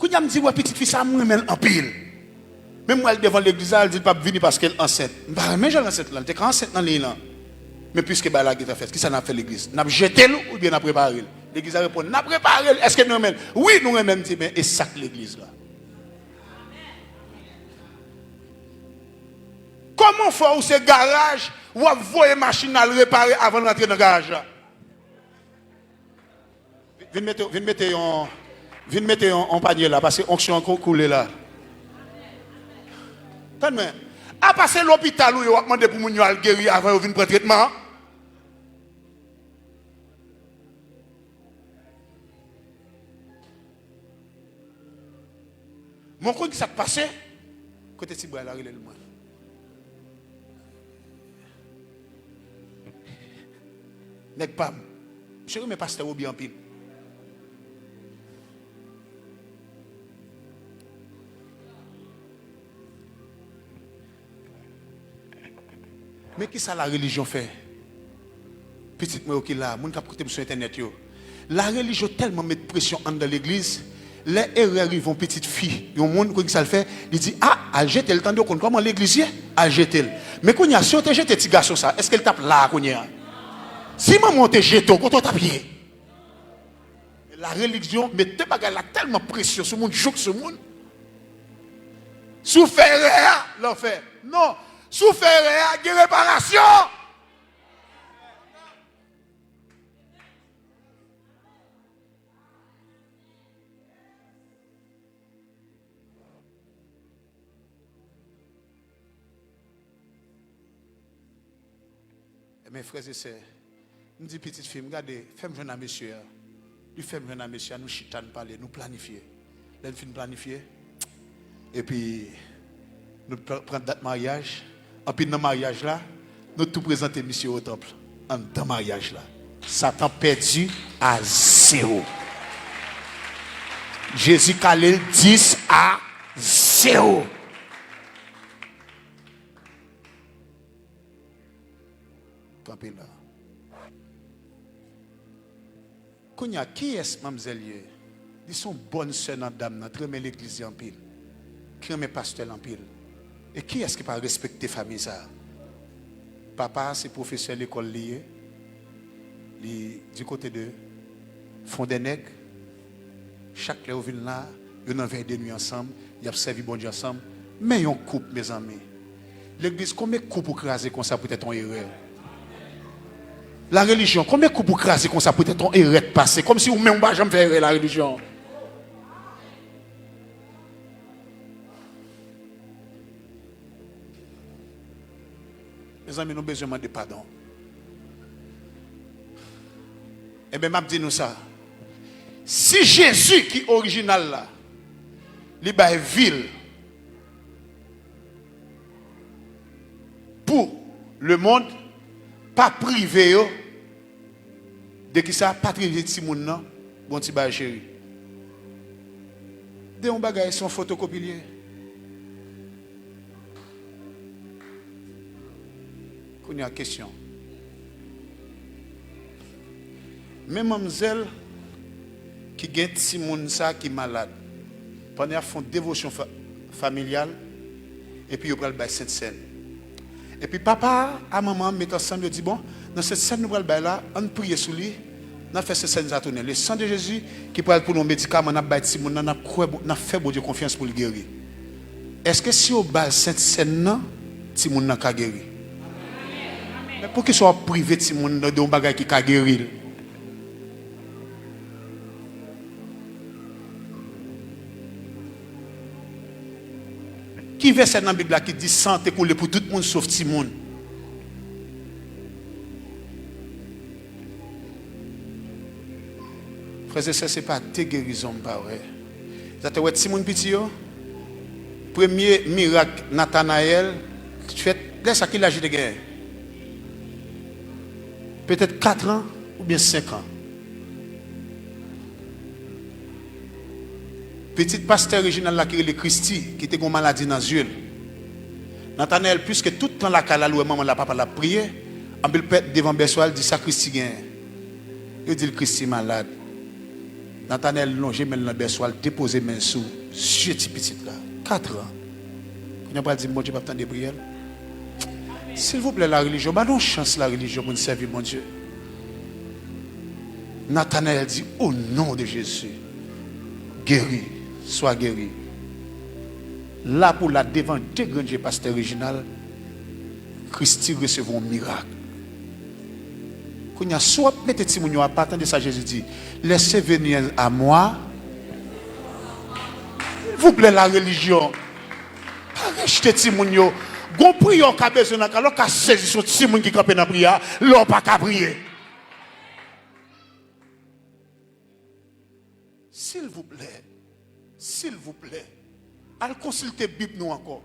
Kounye a m di, wè pitit fi sa a, m renmen l anpil. Men m wè l devan legliz la, l di l p ap vini paske l ansent. M pa renmen jan l ansent lan, l te ka ansent nan liy lan. Men piske bagay la gentan fèt, kisa n ap fè legliz? N ap jete l oubyen n ap repare l? Legliz la reponn, n ap repare l. Èske nou renmen l? Wi, nou renmen l. M di, men e sa k legliz la? Kòman fè ou se garaj, w ap voye machin al repare avan l rantre nan garaj la? Vin mete, vin mete yon, vin mete yon, yon panye la, paske onksyon an kou-, koule la. Tann mwen, apa se lopital ou ye, w ap mande pou moun yo al geri avan yo vin pran tretman an? Men w konn ki sa k pase? Kote ti bwa la rele l mwen. Nèg pa m. Misye renmen pastè Roby anpil. Men kisa larelijyon fè? Pitit mwen yo ki la, moun k ap koute m sou entènèt yo. Larelijyon tèlman met presyon anndan legliz, lè erè rive yon pitit fi, yon moun, konn kisa l fè? Li di, a, al jete l, tande, w konn kòman legliz ye? Al jete l. Men kounye a, si yo te jete ti gason sa, èske l t ap la a kounye a? Si manman w te jete w, kote w t ap ye? Larelijyon mete bagay la tèlman presyon sou moun, jouk sou moun. Si w fè erè a, lanfè. Non. Si w fè erè a, gen reparasyon. Ebyen, frè e sè, m di pitit fi m, gade, fè m jwenn a mesye a. Li fè m jwenn a mesye a, nou chita, n pale, nou planifye. Lè n fin planifye, epi nou pran, pran dat maryaj. Anpi nan maryaj la, nou tou prezante misye o tanp, anndan maryaj la. Satan pèdi a zewo. Jezi kale l dis a zewo. Kanpe la. Kounye a, kiyès manmzèl ye? Li se yon bòn sè nan dam nan, ki renmen legliz li anpil, ki renmen pastè l anpil. E kiyès ki pa respekte fanmi sa a? Papa a se pwofesè lekòl li ye. Li di kote de Fondènèg. Chak lè yo vin la, yo nan vèy de nwi ansanm, y ap sèvi Bondye ansanm. Men yon koup, mezanmi. Legliz, konbyen koup ou kraze konsa poutèt yon erè? Larelijyon, konbyen koup ou kraze konsa poutèt yon erè k pase? Kòmsi ou menm ou pa janm fè erè larelijyon. Mezanmi, nou bezwen mande padon. Ebyen, m ap di nou sa. Si Jezi ki orijinal la, li bay vi l pou lemonn, pa prive yo de kisa? Pa prive timoun nan, bon ti bagay cheri. De yon bagay, se yon fotokopi l ye. Kounye a, kesyon. Men manmzèl ki gen timoun sa ki malad, pandan y ap fè yon devosyon fa-, familyal, epi yo pral bay Sentsèn. Epi papa a, manman an met ansanm, yo di, bon, nan Sentsèn nou pral bay la, ann priye sou li, n ap fè Sentsèn sa tounen. Le sang de Jésus ki pral pou nou medikaman n ap bay timoun nan, n ap kwè, Bon- n ap fè Bondye konfyans pou l geri. Èske si yo ba l Sentsèn nan, timoun nan ka geri? Men poukisa w ap prive timoun nan de yon bagay ki ka geri l? Ki vèsè nan Bib la ki di san te koule pou tout moun sof timoun? Frè e sè, se pa de gerizon m pa wè. Sa te wè timoun piti yo. Premye mirak Natanayèl fèt lè sa, ki laj li te genyen? Petèt kat an oubyen senk an. Pitit pastè Reginald la ki rele Christy, ki te gen yon maladi nan zye l. Natanayèl, piske tout tan lakay la, l wè manman l ak papa l ap priye, anpi l pèt devan bèso a, l di, sa Christy genyen? Yo di l, Christy malad. Natanayèl lonje men l nan bèso a, l depoze men l sou zye ti pitit la. Kat an. Kounye a pral di m Bondye p ap tande priyè l? Silvouplè, larelijyon, ba nou yon chans larelijyon pou n sèvi Bondye. Natanayèl di, au nom de Jésus, guéri, sois guéri. La pou la, devan de grenn je pastè Reginald, Christy resevwa yon mirak. Kounye a, si w ap mete timoun yo apa, tande sa Jezi di, laissez venir à moi. Silvouplè, larelijyon, pa rejte timoun yo. Gon priyè w ka bezwen nan kay la, w ka sezi sou timoun ki kanpe nan priyè a, lè w pa ka priye. Silvouplè, silvouplè, al konsilte Bib nou ankò.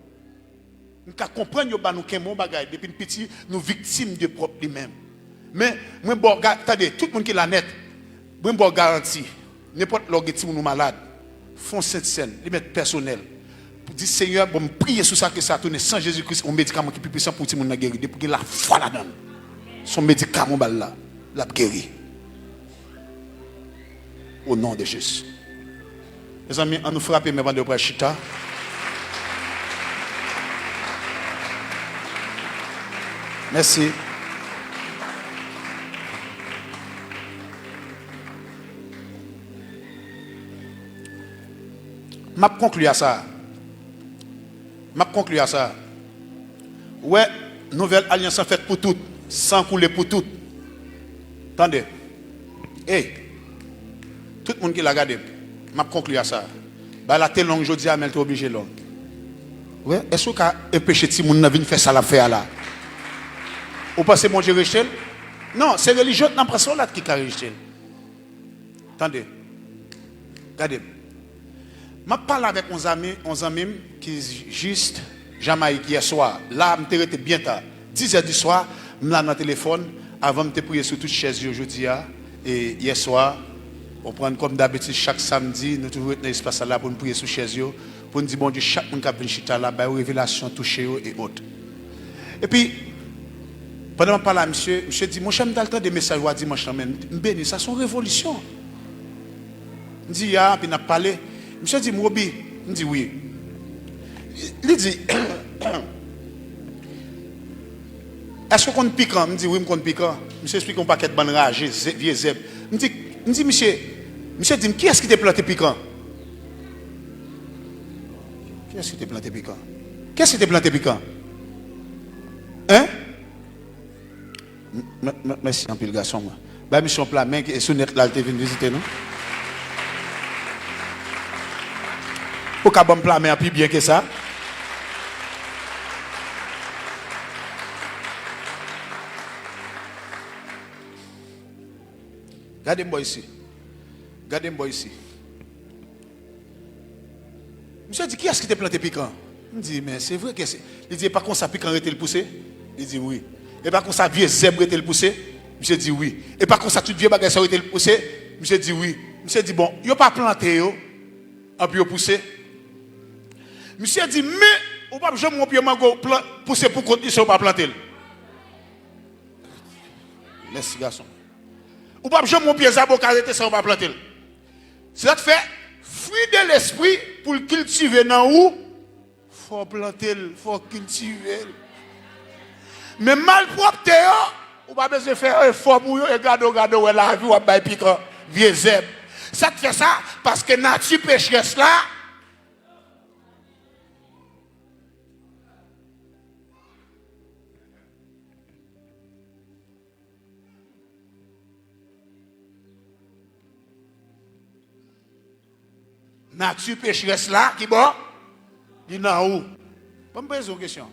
M ka konprann yo ba nou kenbe yon bagay, depi n piti, nou viktim de pwòp li menm. Men, mwen ba w ga-, tande, tout moun ki la nèt, mwen ba w garanti, nenpòt lè w gen timoun ou malad, fè yon sentsèn, li mèt pèsonèl. Pou di, Senyè, bon, m priye sou sa, ke sa tounen san Jezi Kris, yon medikaman ki pi pwisan pou timoun nan geri. Depi w gen lafwa ladan l, se yon medikaman w ba l la, l ap geri. Au nom de Jésus. Mezanmi, ann nou frape men pandan yo pral chita. Mèsi. M ap konkli a sa. M ap konkli a sa. Ou wè, nouvèl alyans lan fèt pou tout. San koule pou tout. Tande. Ey. Tout moun ki la, gade m. M ap konkli a sa. Bagay la te long jodi a, men l te oblije long. Ou wè, èske w ka anpeche timoun nan vin fè sa l ap fè a la? Ou panse Bondye rejte l? Non, se relijyon nan pran se yon lòt ki ka rejte l. Tande. Gade m. M ap pale avèk yon zanmi, yon zanmi m ki jis Jamayik yè swa. La, m te rete byen ta. Dizè di swa, m la nan telefòn, avan m te priye sou tout chèz yo jodi a, e yè swa, w konprann, kòm dabitid, chak samdi, nou toujou ret nan espas sa la pou n priye sou chèz yo, pou n di Bondye, chak moun k ap vin chita la, bay yo revelasyon, touche yo, e ot. Epi, pandan m ap pale a misye, misye di, monchè, m t al tande mesaj ou a dimanch lan, men m beni, sa se yon revolisyon. M di, ya, epi n ap pale. Misye di m, Roby, m di, wi. Li di, èske w konn pikan? M di, wi, m konn pikan. Misye esplike yon pakèt bann raje, ze-, vye zèb. M di, m di, misye, misye di m, kiyès ki te plante pikan? Kiyès ki te plante pikan? Kiyès ki te plante pikan? Hein? M-, m-, m-, mèsi anpil, gason mwen. Bay misye yon pla men, e sou nèt la l te vin vizite nou. Ou ka ban m pla men an pi byen ke sa? Gade m bò isi. Gade m bò isi. Misye di, kiyès ki te plante pikan? M di, men se vre ke se. Li di, e pa konsa pikan rete l pouse? Li di, wi. E pa konsa vye zèb rete l pouse? Misye di, wi. E pa konsa tout vye bagay sa yo rete l pouse? Misye di, wi. Misye di, bon, yo pa plante yo. Anpi yo pouse. Misye di, men, ou p ap janm wè yon pye mango plan- pouse pou kont li san w pa plante l. Mèsi, gason. Ou p ap janm wè yon pye zaboka rete san w pa plante l. Se sa k fè, fwi de lespri, pou l kiltive nan ou, fò w plante l, fò w kiltive l. Men malpwòpte yo, ou pa bezwen fè efò pou yo, e gade w, gade w, wè lavi w ap bay pikan, vye zèb. Sa k fè sa? Paske nati pecherès la, nati pecherès la, ki bò? Li nan ou. Ban m poze w kesyon.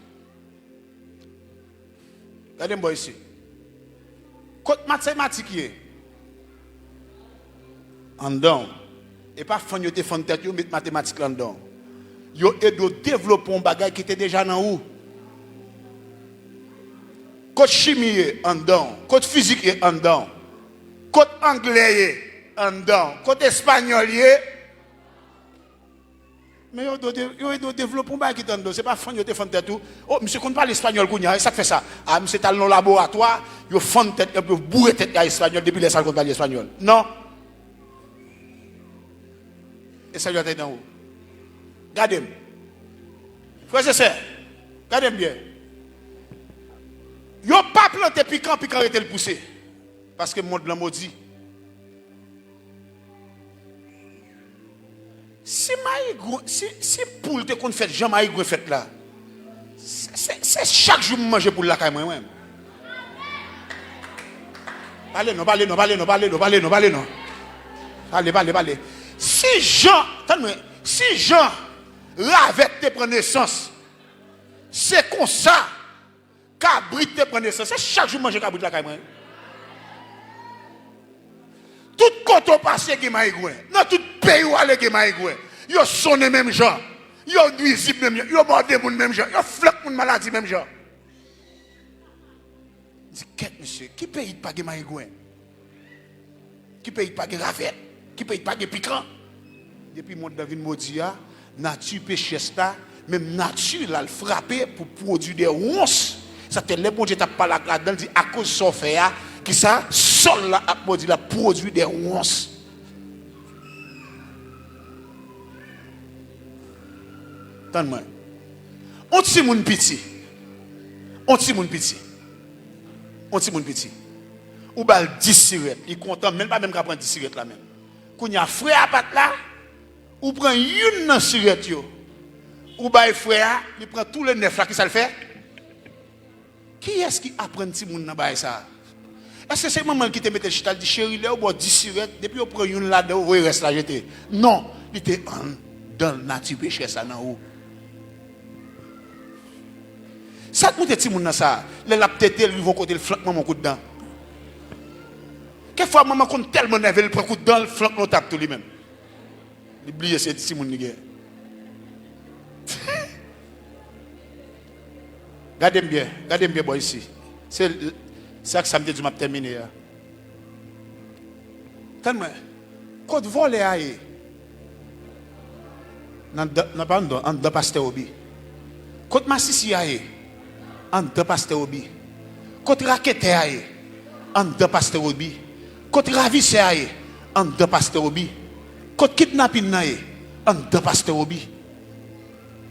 Gade m bò isi. Kot matematik ye? Anndan w. E pa fann yo te fann tèt yo, met matematik la anndan w. Yo ede w devlope yon bagay ki te deja nan ou. Kot chimi ye? Anndan w. Kot fizik ye? Anndan w. Kot anglè ye? Anndan w. Kot espanyòl ye? Men yo ede w de- yo ede w devlope yon bagay ki te anndan w. Se pa fann yo te fann tèt ou. O, misye konn pale espanyòl kounye a, e sa k fè sa? A, misye t al nan laboratwa, yo fann tèt li, yo boure tèt li a espanyòl, depi lè sa l konn pale espanyòl. Non. E sa yo te nan ou. Gade m. Frè e sè, gade m byen. Yo pa plante pikan, pikan rete l pouse. Paske mond lan modi. Si mayigwen, si, si poul te konn fèt jan mayigwen fèt la, se, se, se chak jou m manje poul lakay mwen, mwen. Pale non, pale non, pale non, pale non, pale non, pale non. Pale, pale, pale. Si jan, tann mwen, si jan ravèt te pran nesans, se konsa kabrit te pran nesans. Se chak jou m manje kabrit lakay mwen. Tout kote w pase gen mayigwen. Nan tout peyi w ale gen mayigwen. Yo sonnen menm jan. Yo nwizib menm jan. Yo mòde moun menm jan. Yo flank moun maladi menm jan. M di, kèt mesye, ki peyi k pa gen mayigwen? Ki peyi k pa gen ravèt? Ki peyi k pa gen pikan? Depi mond lan vin modi a, nati pecherès la, menm nati la, l frape pou pwodui de wons. Sa fè lè Bondye t ap pale ak Adan, l di, akoz sa w fè a, kisa sòl la ap modi, l ap pwodui de wons. Tann mwen. On timoun piti. On timoun piti. On timoun piti. Ou ba l dis sirèt. Li kontan, men l pa menm ka pran dis sirèt la menm. Kounye a, frè a pa t la, ou pran youn nan sirèt yo. Ou bay frè a, li pran tou le nèf la, kisa l fè? Kiyès ki aprann timoun nan bagay sa a? Èske se manman l ki te mete l chita, l di, cheri, lè yo ba w dis sirèt, depi yo pran youn ladan yo, voye rès la jete? Non, li te anndan nati pecherès la nan ou. Sa k moute timoun nan sa a? Lè l ap tete, l rive yon kote, l flank manman yon kout dan. Kèk fwa, manman konn tèlman nève, l pran kout dan, l flank l yon tap tou li menm. Li bliye se timoun li gen. Gade m byen, gade m byen bò isi. Se, se ak sa m te di w m ap tèmine a. Tann mwen, kot vòlè a ye? Nan, nan, pa anndan, anndan pastè Obi. Kot masisi a ye? Anndan pastè Obi. Kot raketè a ye? Anndan pastè Obi. Kot ravisè a ye? Anndan pastè Obi. Kot kidnapin nan ye? Anndan pastè Obi.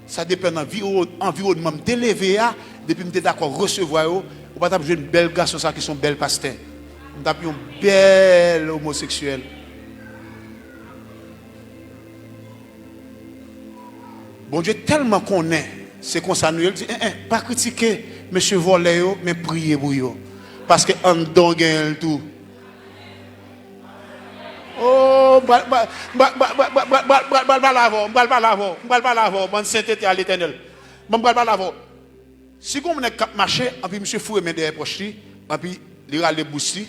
Sa depann anviwo-, anviwònman m te leve a, depi m te dakò resevwa yo, ou pa t ap jwenn bèl gason sa ki se yon bèl pastè. M t ap yon bèl omoseksyèl. Bondye tèlman konnen se konsa nou ye, l di, en, en, pa kritike mesye vòlè yo, men priye pou yo. Paske anndan w genyen l tou. Oh, m pral, m pral, m pral, m pral, m pral, m pral, m pral, m pral, m pral pale avè w, m pral pale avè w, m pral pale avè w, bann sentete a Letènèl. Ban m pral pale avè w. Si gon nèg k ap mache, anpi misye foure men dèyè pòch li, anpi li rale bous li,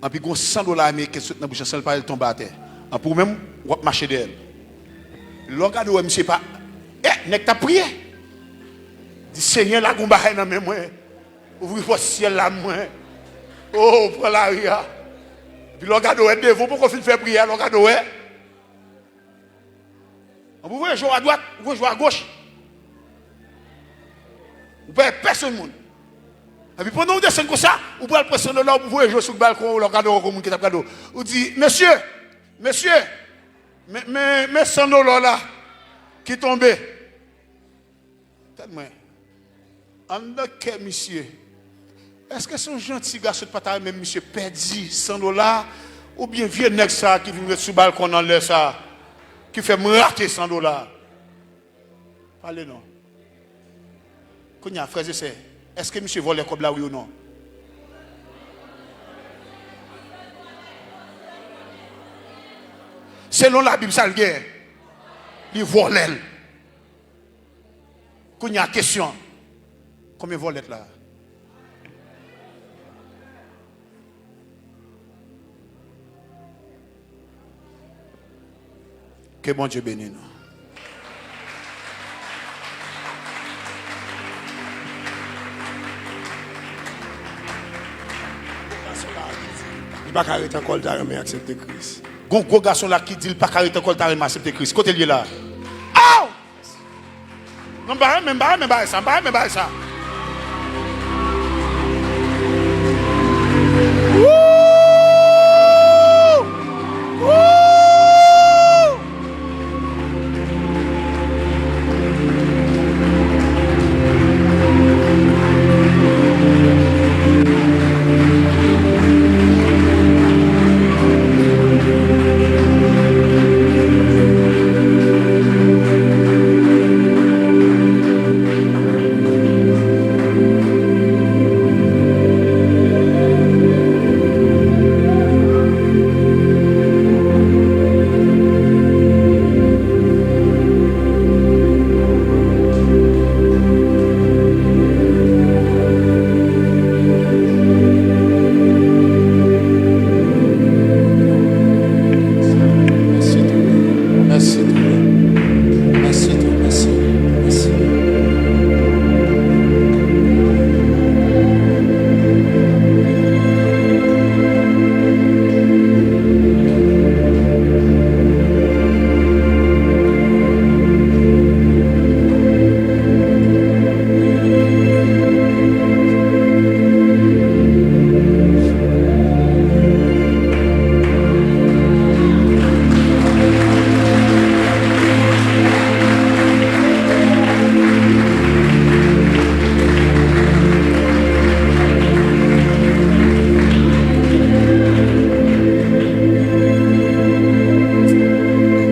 anpi gon san dola ameriken sot nan bous lan san l pale, l tonbe atè. Anpi ou menm, w ap mache dèyè l. Lè w gade w wè misye pa, eh, nèg t ap priye. Di, Senyè, lage yon bagay nan men mwen. Ouvri pòt syèl la mwen. Oh, pran lari a. Epi lè w gade w wè devan w poko fin fè priyè a, lè w gade w wè. Ou voye je w adwat, ou voye je w agoch. Ou pa wè pèsonn moun. Epi pandan w desann konsa, ou pral pran san dola, ou voye je w sou balkon, ou lè w gade w wè moun ki t ap gade w. Ou di, "Mesye, mesye, men, men, men san dola w la ki tonbe." Tande mwen. Anndan kè misye, èske se yon janti gason ki pa ta renmen misye pèdi san dola, oubyen vye nèg sa a ki vin ret sou balkon nan lè sa a, ki fè m rate san dola? Pale non. Kounye a, frè e sè, èske misye vòlè kòb la, wi ou non? Selon Labib, sa l gen, li vòlè l. Kounye a, kesyon, konbyen vòlèt la? Ke Bondye beni nou. Li pa ka ret ankò, l ta renmen aksepte Kris. Gon gwo gason la ki di l pa ka ret ankò, l ta renmen aksepte Kris. Kote l ye la? Aw! Non, m pa renmen, m pa renmen bagay sa, m pa renmen bagay sa. Woo! Woo! Mèsi tou. Mèsi tou. Mèsi tou. Mèsi. Mèsi.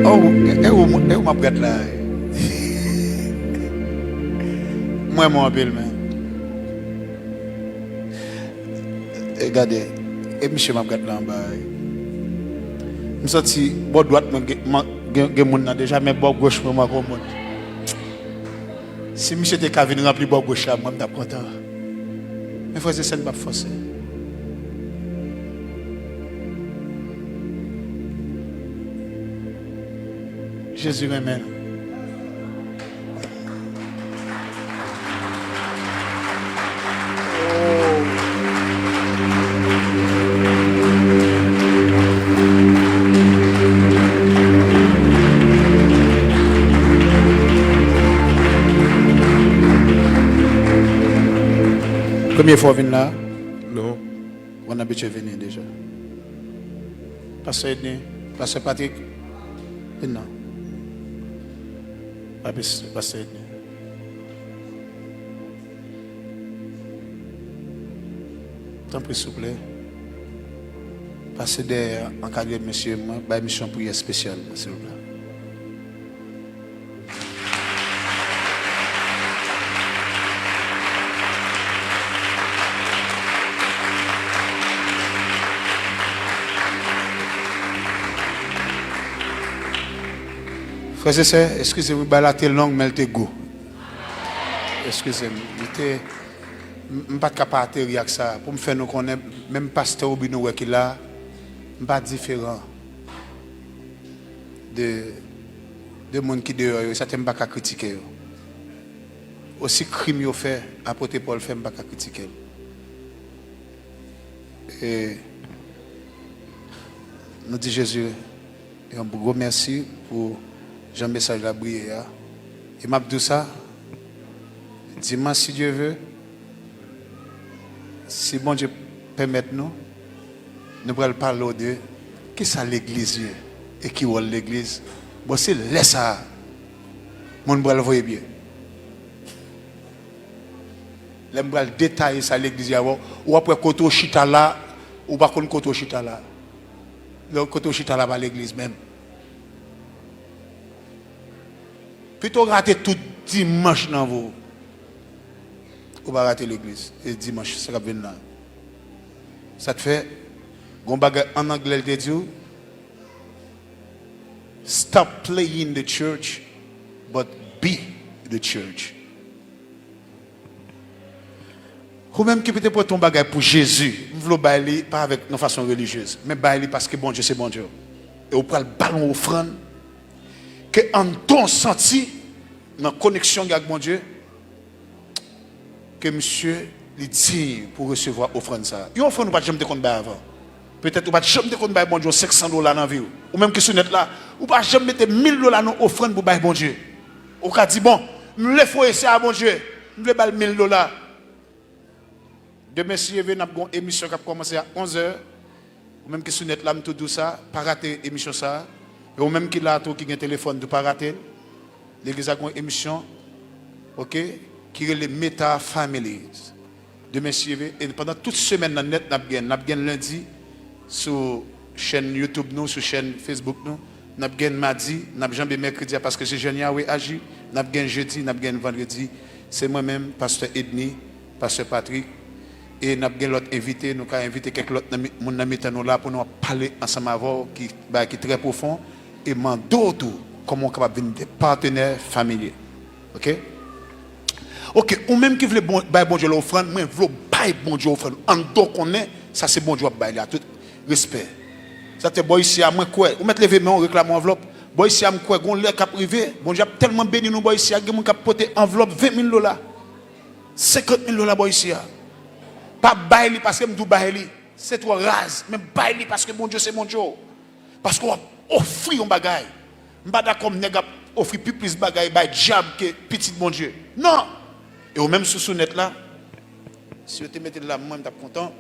Oh, e, e ou, e ou m ap gad la. Mwen, mwen anpil, men. E gade, e misye m ap gad la anba a, wi. M santi bò dwat mwen gen, man, gen, gen moun nan deja, men bò goch mwen, mwen gon moun. Si misye te ka vin ranpli bò goch la, mwen, m t ap kontan. Men frè e sè, n p ap fòse. Jezi renmen nou. Premye fwa w vin la? Non. Ou konn abitye vini deja? Pastè Edny, Pastè Patrick, vin non. Pastè Edny. Tanpri, souple. Pase dèyè, ankadre mesye, mwen bay misye yon priyè espesyal, silvouplè. Frè e sè, eskize m, bagay la te long, men l te gou. Eskize m, li te, m, m pa t ka pa ateri ak sa. Pou m fè nou konnen, menm pastè Obino wè ki la, m pa diferan de, de moun ki deyò yo, sa te m pa ka kritike yo. Osi krim yo fè, apot Pòl fè, m pa ka kritike l. E nou di Jezi yon gwo mèsi pou Jan mesaj la briye a. E m ap di w sa, dimanch, si Dye ve, si Bondye pèmèt nou, nou pral pale w de kisa legliz ye e ki wòl legliz. Bon, se lè sa a, moun pral voye byen. Lè m pral detaye sa legliz ye avè w, ou ap wè kote w chita la, ou pa konn kote w chita la. Lè kote w chita la pa legliz menm. Pito w rate tout dimanch nan vi w, ou pa rate legliz. E dimanch, sa k ap vin la. Sa k fè, gon bagay an anglè l te di w, "Stop playing the church, but be the church." Ou menm ki te pote yon bagay pou Jezi, m vle w bay li, pa avèk yon fason relijyez, men bay li paske Bondye se Bondye w. E w pral ba l yon ofrann ke anndan w santi, nan koneksyon w gen ak Bondye, ke misye, li diy pou resevwa ofrann sa a. Yon ofrann ou pa t janm te konn bay avan. Petèt ou pa t janm te konn bay Bondye yon senk san dola nan vi w. Ou menm ki sou nèt la, ou pa janm mete mil dola nan ofrann pou bay Bondye. Ou ka di, "Bon, m vle foye sa a Bondye, m vle ba l mil dola." Demen, si Dye ve, n ap gen yon emisyon k ap kòmanse a onz è. Ou menm ki sou nèt la, m tou di w sa, pa rate emisyon sa a. E ou menm ki la tou, ki gen telefòn tou, pa rate l. Legliz la gen yon emisyon, oke, ki rele Meta Families. Demen, si Dye ve, e pandan tout semèn nan nèt, n ap gen, n ap gen lendi sou chèn YouTube nou, sou chèn Facebook nou. N ap gen madi, n ap janbe mèkredi a, paske se jèn Yahweh aji. N ap gen jedi, n ap gen vandredi. Se mwen menm, pastè Edny, pastè Patrick. E n ap gen lòt envite, nou ka envite kèk lòt nan mi-, moun nan mitan nou la pou nou ap pale ansanm avè w, ki, bagay ki trè pwofon. E mande w tou, kòman w kapab vin de patnè familye. Oke? Oke, ou menm ki vle bon, bay Bondye yon ofrann, mwen vle w bay Bondye yon ofrann. Anndan w konnen, sa se Bondye w ap bay li a tout respè. Sa te bò isi a, mwen kwè. Ou mèt leve men w, reklame yon anvlòp. Bò isi a, m kwè, gon lè k ap rive, Bondye ap tèlman beni nou bò isi a, gen moun k ap pote anvlòp ven mil dola, senkant mil dola bò isi a. Pa bay li paske m di w bay li. Se twò raz, men bay li paske Bondye se Bondye w. Paske w ap ofri yon bagay. M pa dakò m nèg ap ofri pi plis bagay bay dyab ke pitit Bondye. Non! E ou menm sou sou nèt la, si yo te mete l la, mwen, m t ap kontan.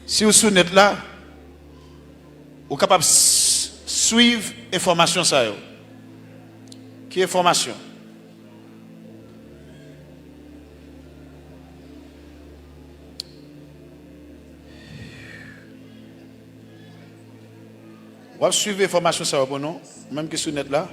Si w sou nèt la, ou kapab s-, swiv enfòmasyon sa yo. Ki enfòmasyon? W ap swiv enfòmasyon sa yo pou nou, menm ki sou nèt la.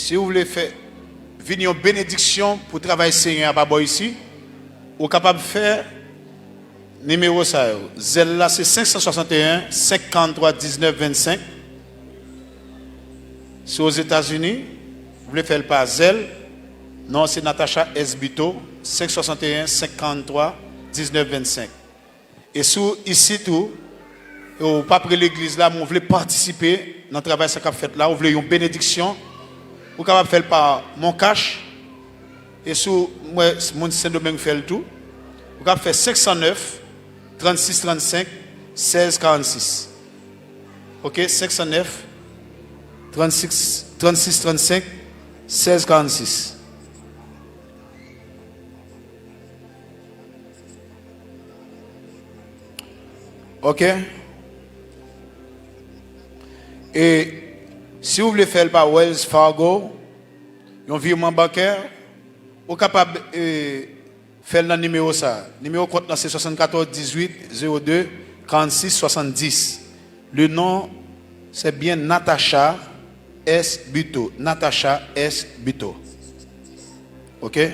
Si w vle fè vin yon benediksyon pou travay Senyè a pa bò isi, ou kapab fè nimewo sa yo. Zèl la se senk san swasanteyen, senk karanntrwa, diznèf vennsenk. Si Ozetazini, ou vle fè l pa Zelle, non se Natacha S. Buteau, senk swasanteyen, senk karanntrwa, diznèf vennsenk. E si w isit ou, e w pa pre legliz la, men w vle patisipe nan travay sa k ap fèt la, ou vle yon benediksyon, ou kapab fè l pa MonCash. E si w, m wè moun Sendomeng fè l tou, ou kapab fè senk san nèf, trannsis trannsenk, sèz karannsis. Oke, senk san nèf, trannsis, trannsis trannsenk, sèz karannsis. Oke. E si w vle fè l pa Wells Fargo, yon virman bankè, ou kapab, e, fè l nan nimewo sa a. Nimewo kont lan se swasannkatòz dizuit zewo de karannsis swasanndis. Le non, se byen Natacha S. Buteau. Natacha S. Buteau. Oke?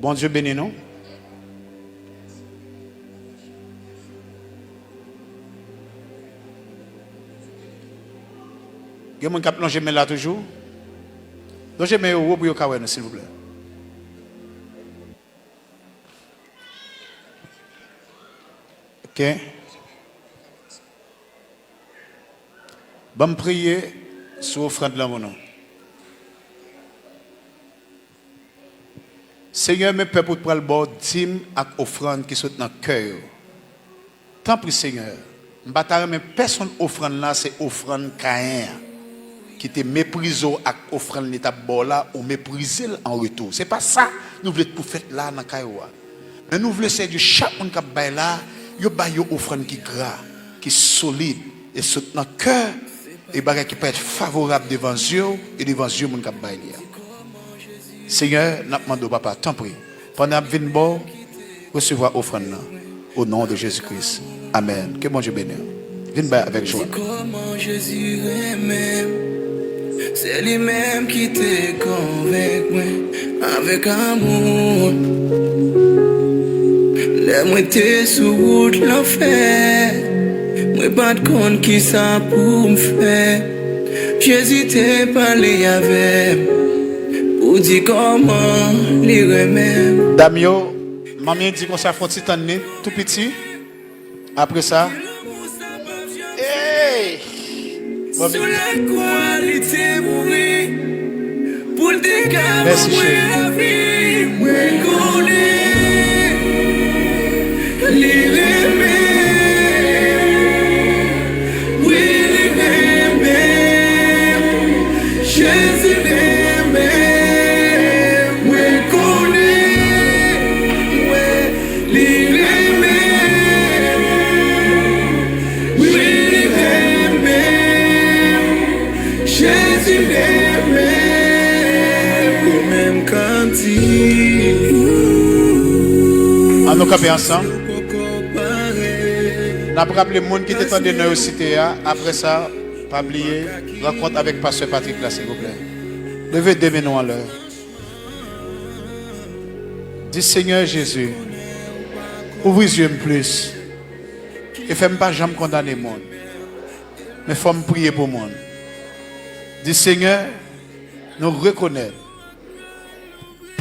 Bondye beni nou. Gen moun k ap lonje men la toujou? Lonje men yo wo pou yo ka wè nou, silvouplè. Oke. Ban m priye sou ofrann lan pou nou. Senyè, men pèp ou t pral ba w dim ak ofrann ki sot nan kè yo. Tanpri, Senyè, m pa ta renmen pèsonn ofrann la se ofrann Kayen an, ki te meprize w ak ofrann li t ap ba w la, ou meprize l an retou. Se pa sa nou vle pou fèt la nan kay ou a. Men nou vle, Seyè Dye, chak moun k ap bay la, yo bay yon ofrann ki gra, ki solid, e sot nan kè, e bagay ki parèt favorab devan zye w e devan zye moun k ap bay li a. Senyè, n ap mande w, Papa, tanpri, pandan n ap vin ba w, resevwa ofrann nan. O non de Jezi Kris. Amèn. Ke Bondye beni w. Vin bay avèk jwa. Di kòman Jezi renmen m. Se li menm ki te konvenk mwen avèk amou. Lè mwen te sou wout lanfè, mwen pa t konn kisa pou m fè. Jezi te pale avè m pou di kòman li renmen m. Dam yo, manmi di konsa, fè yon ti tann li, tou piti. Apre sa, hey! Sou lakwa li te mouri pou l te ka ban mwen lavi. Mwen konnen li renmen m. Wi, li renmen m. Jezi renmen m. Mwen konnen, wi, li renmen m. Wi, li renmen m. Jezi renmen m. Ou menm kantik. An nou kanpe ansanm. N ap raple moun ki te tande non yo site a. Apre sa, pa bliye, rankont avèk pastè Patrick la, silvouplè. Leve de men nou anlè. Di, Senyè Jezi, ouvri zye m plis e fè m pa janm kondane moun, men fò m priye pou moun. Di, Senyè, nou rekonèt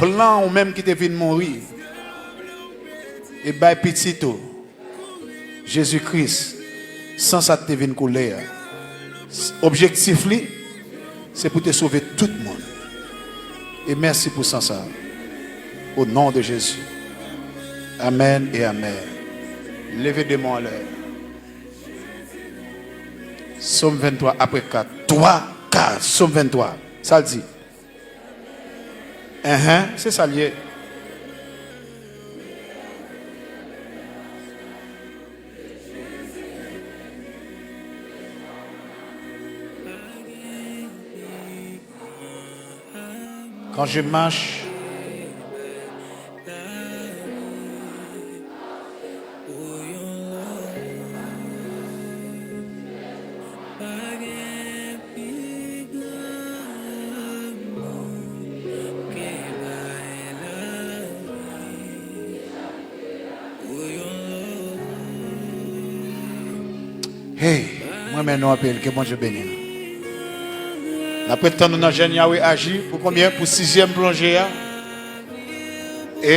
plan ou menm ki te vin mouri e bay pitit ou, Jezi Kris, san sa te vin koule a. Objektif li, se pou te sove tout moun. E mèsi pou san sa. O non de Jezi. Amèn e amèn. Leve de men anlè. Sòm venntwa apre kat. Twa, kat, Sòm venntwa. Sa l di? Enhen, se sa l ye. Quand je marche, Hey, mwen renmen nou anpil, ke Bondye beni nou. N ap ret tann nou nan jèn Yawe aji pou konbyen? Pou sizyèm plonje a. E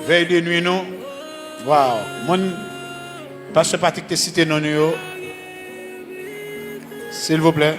vèy de nwi nou. Waw, moun pastè Patrick te site non nou yo. Silvouplè.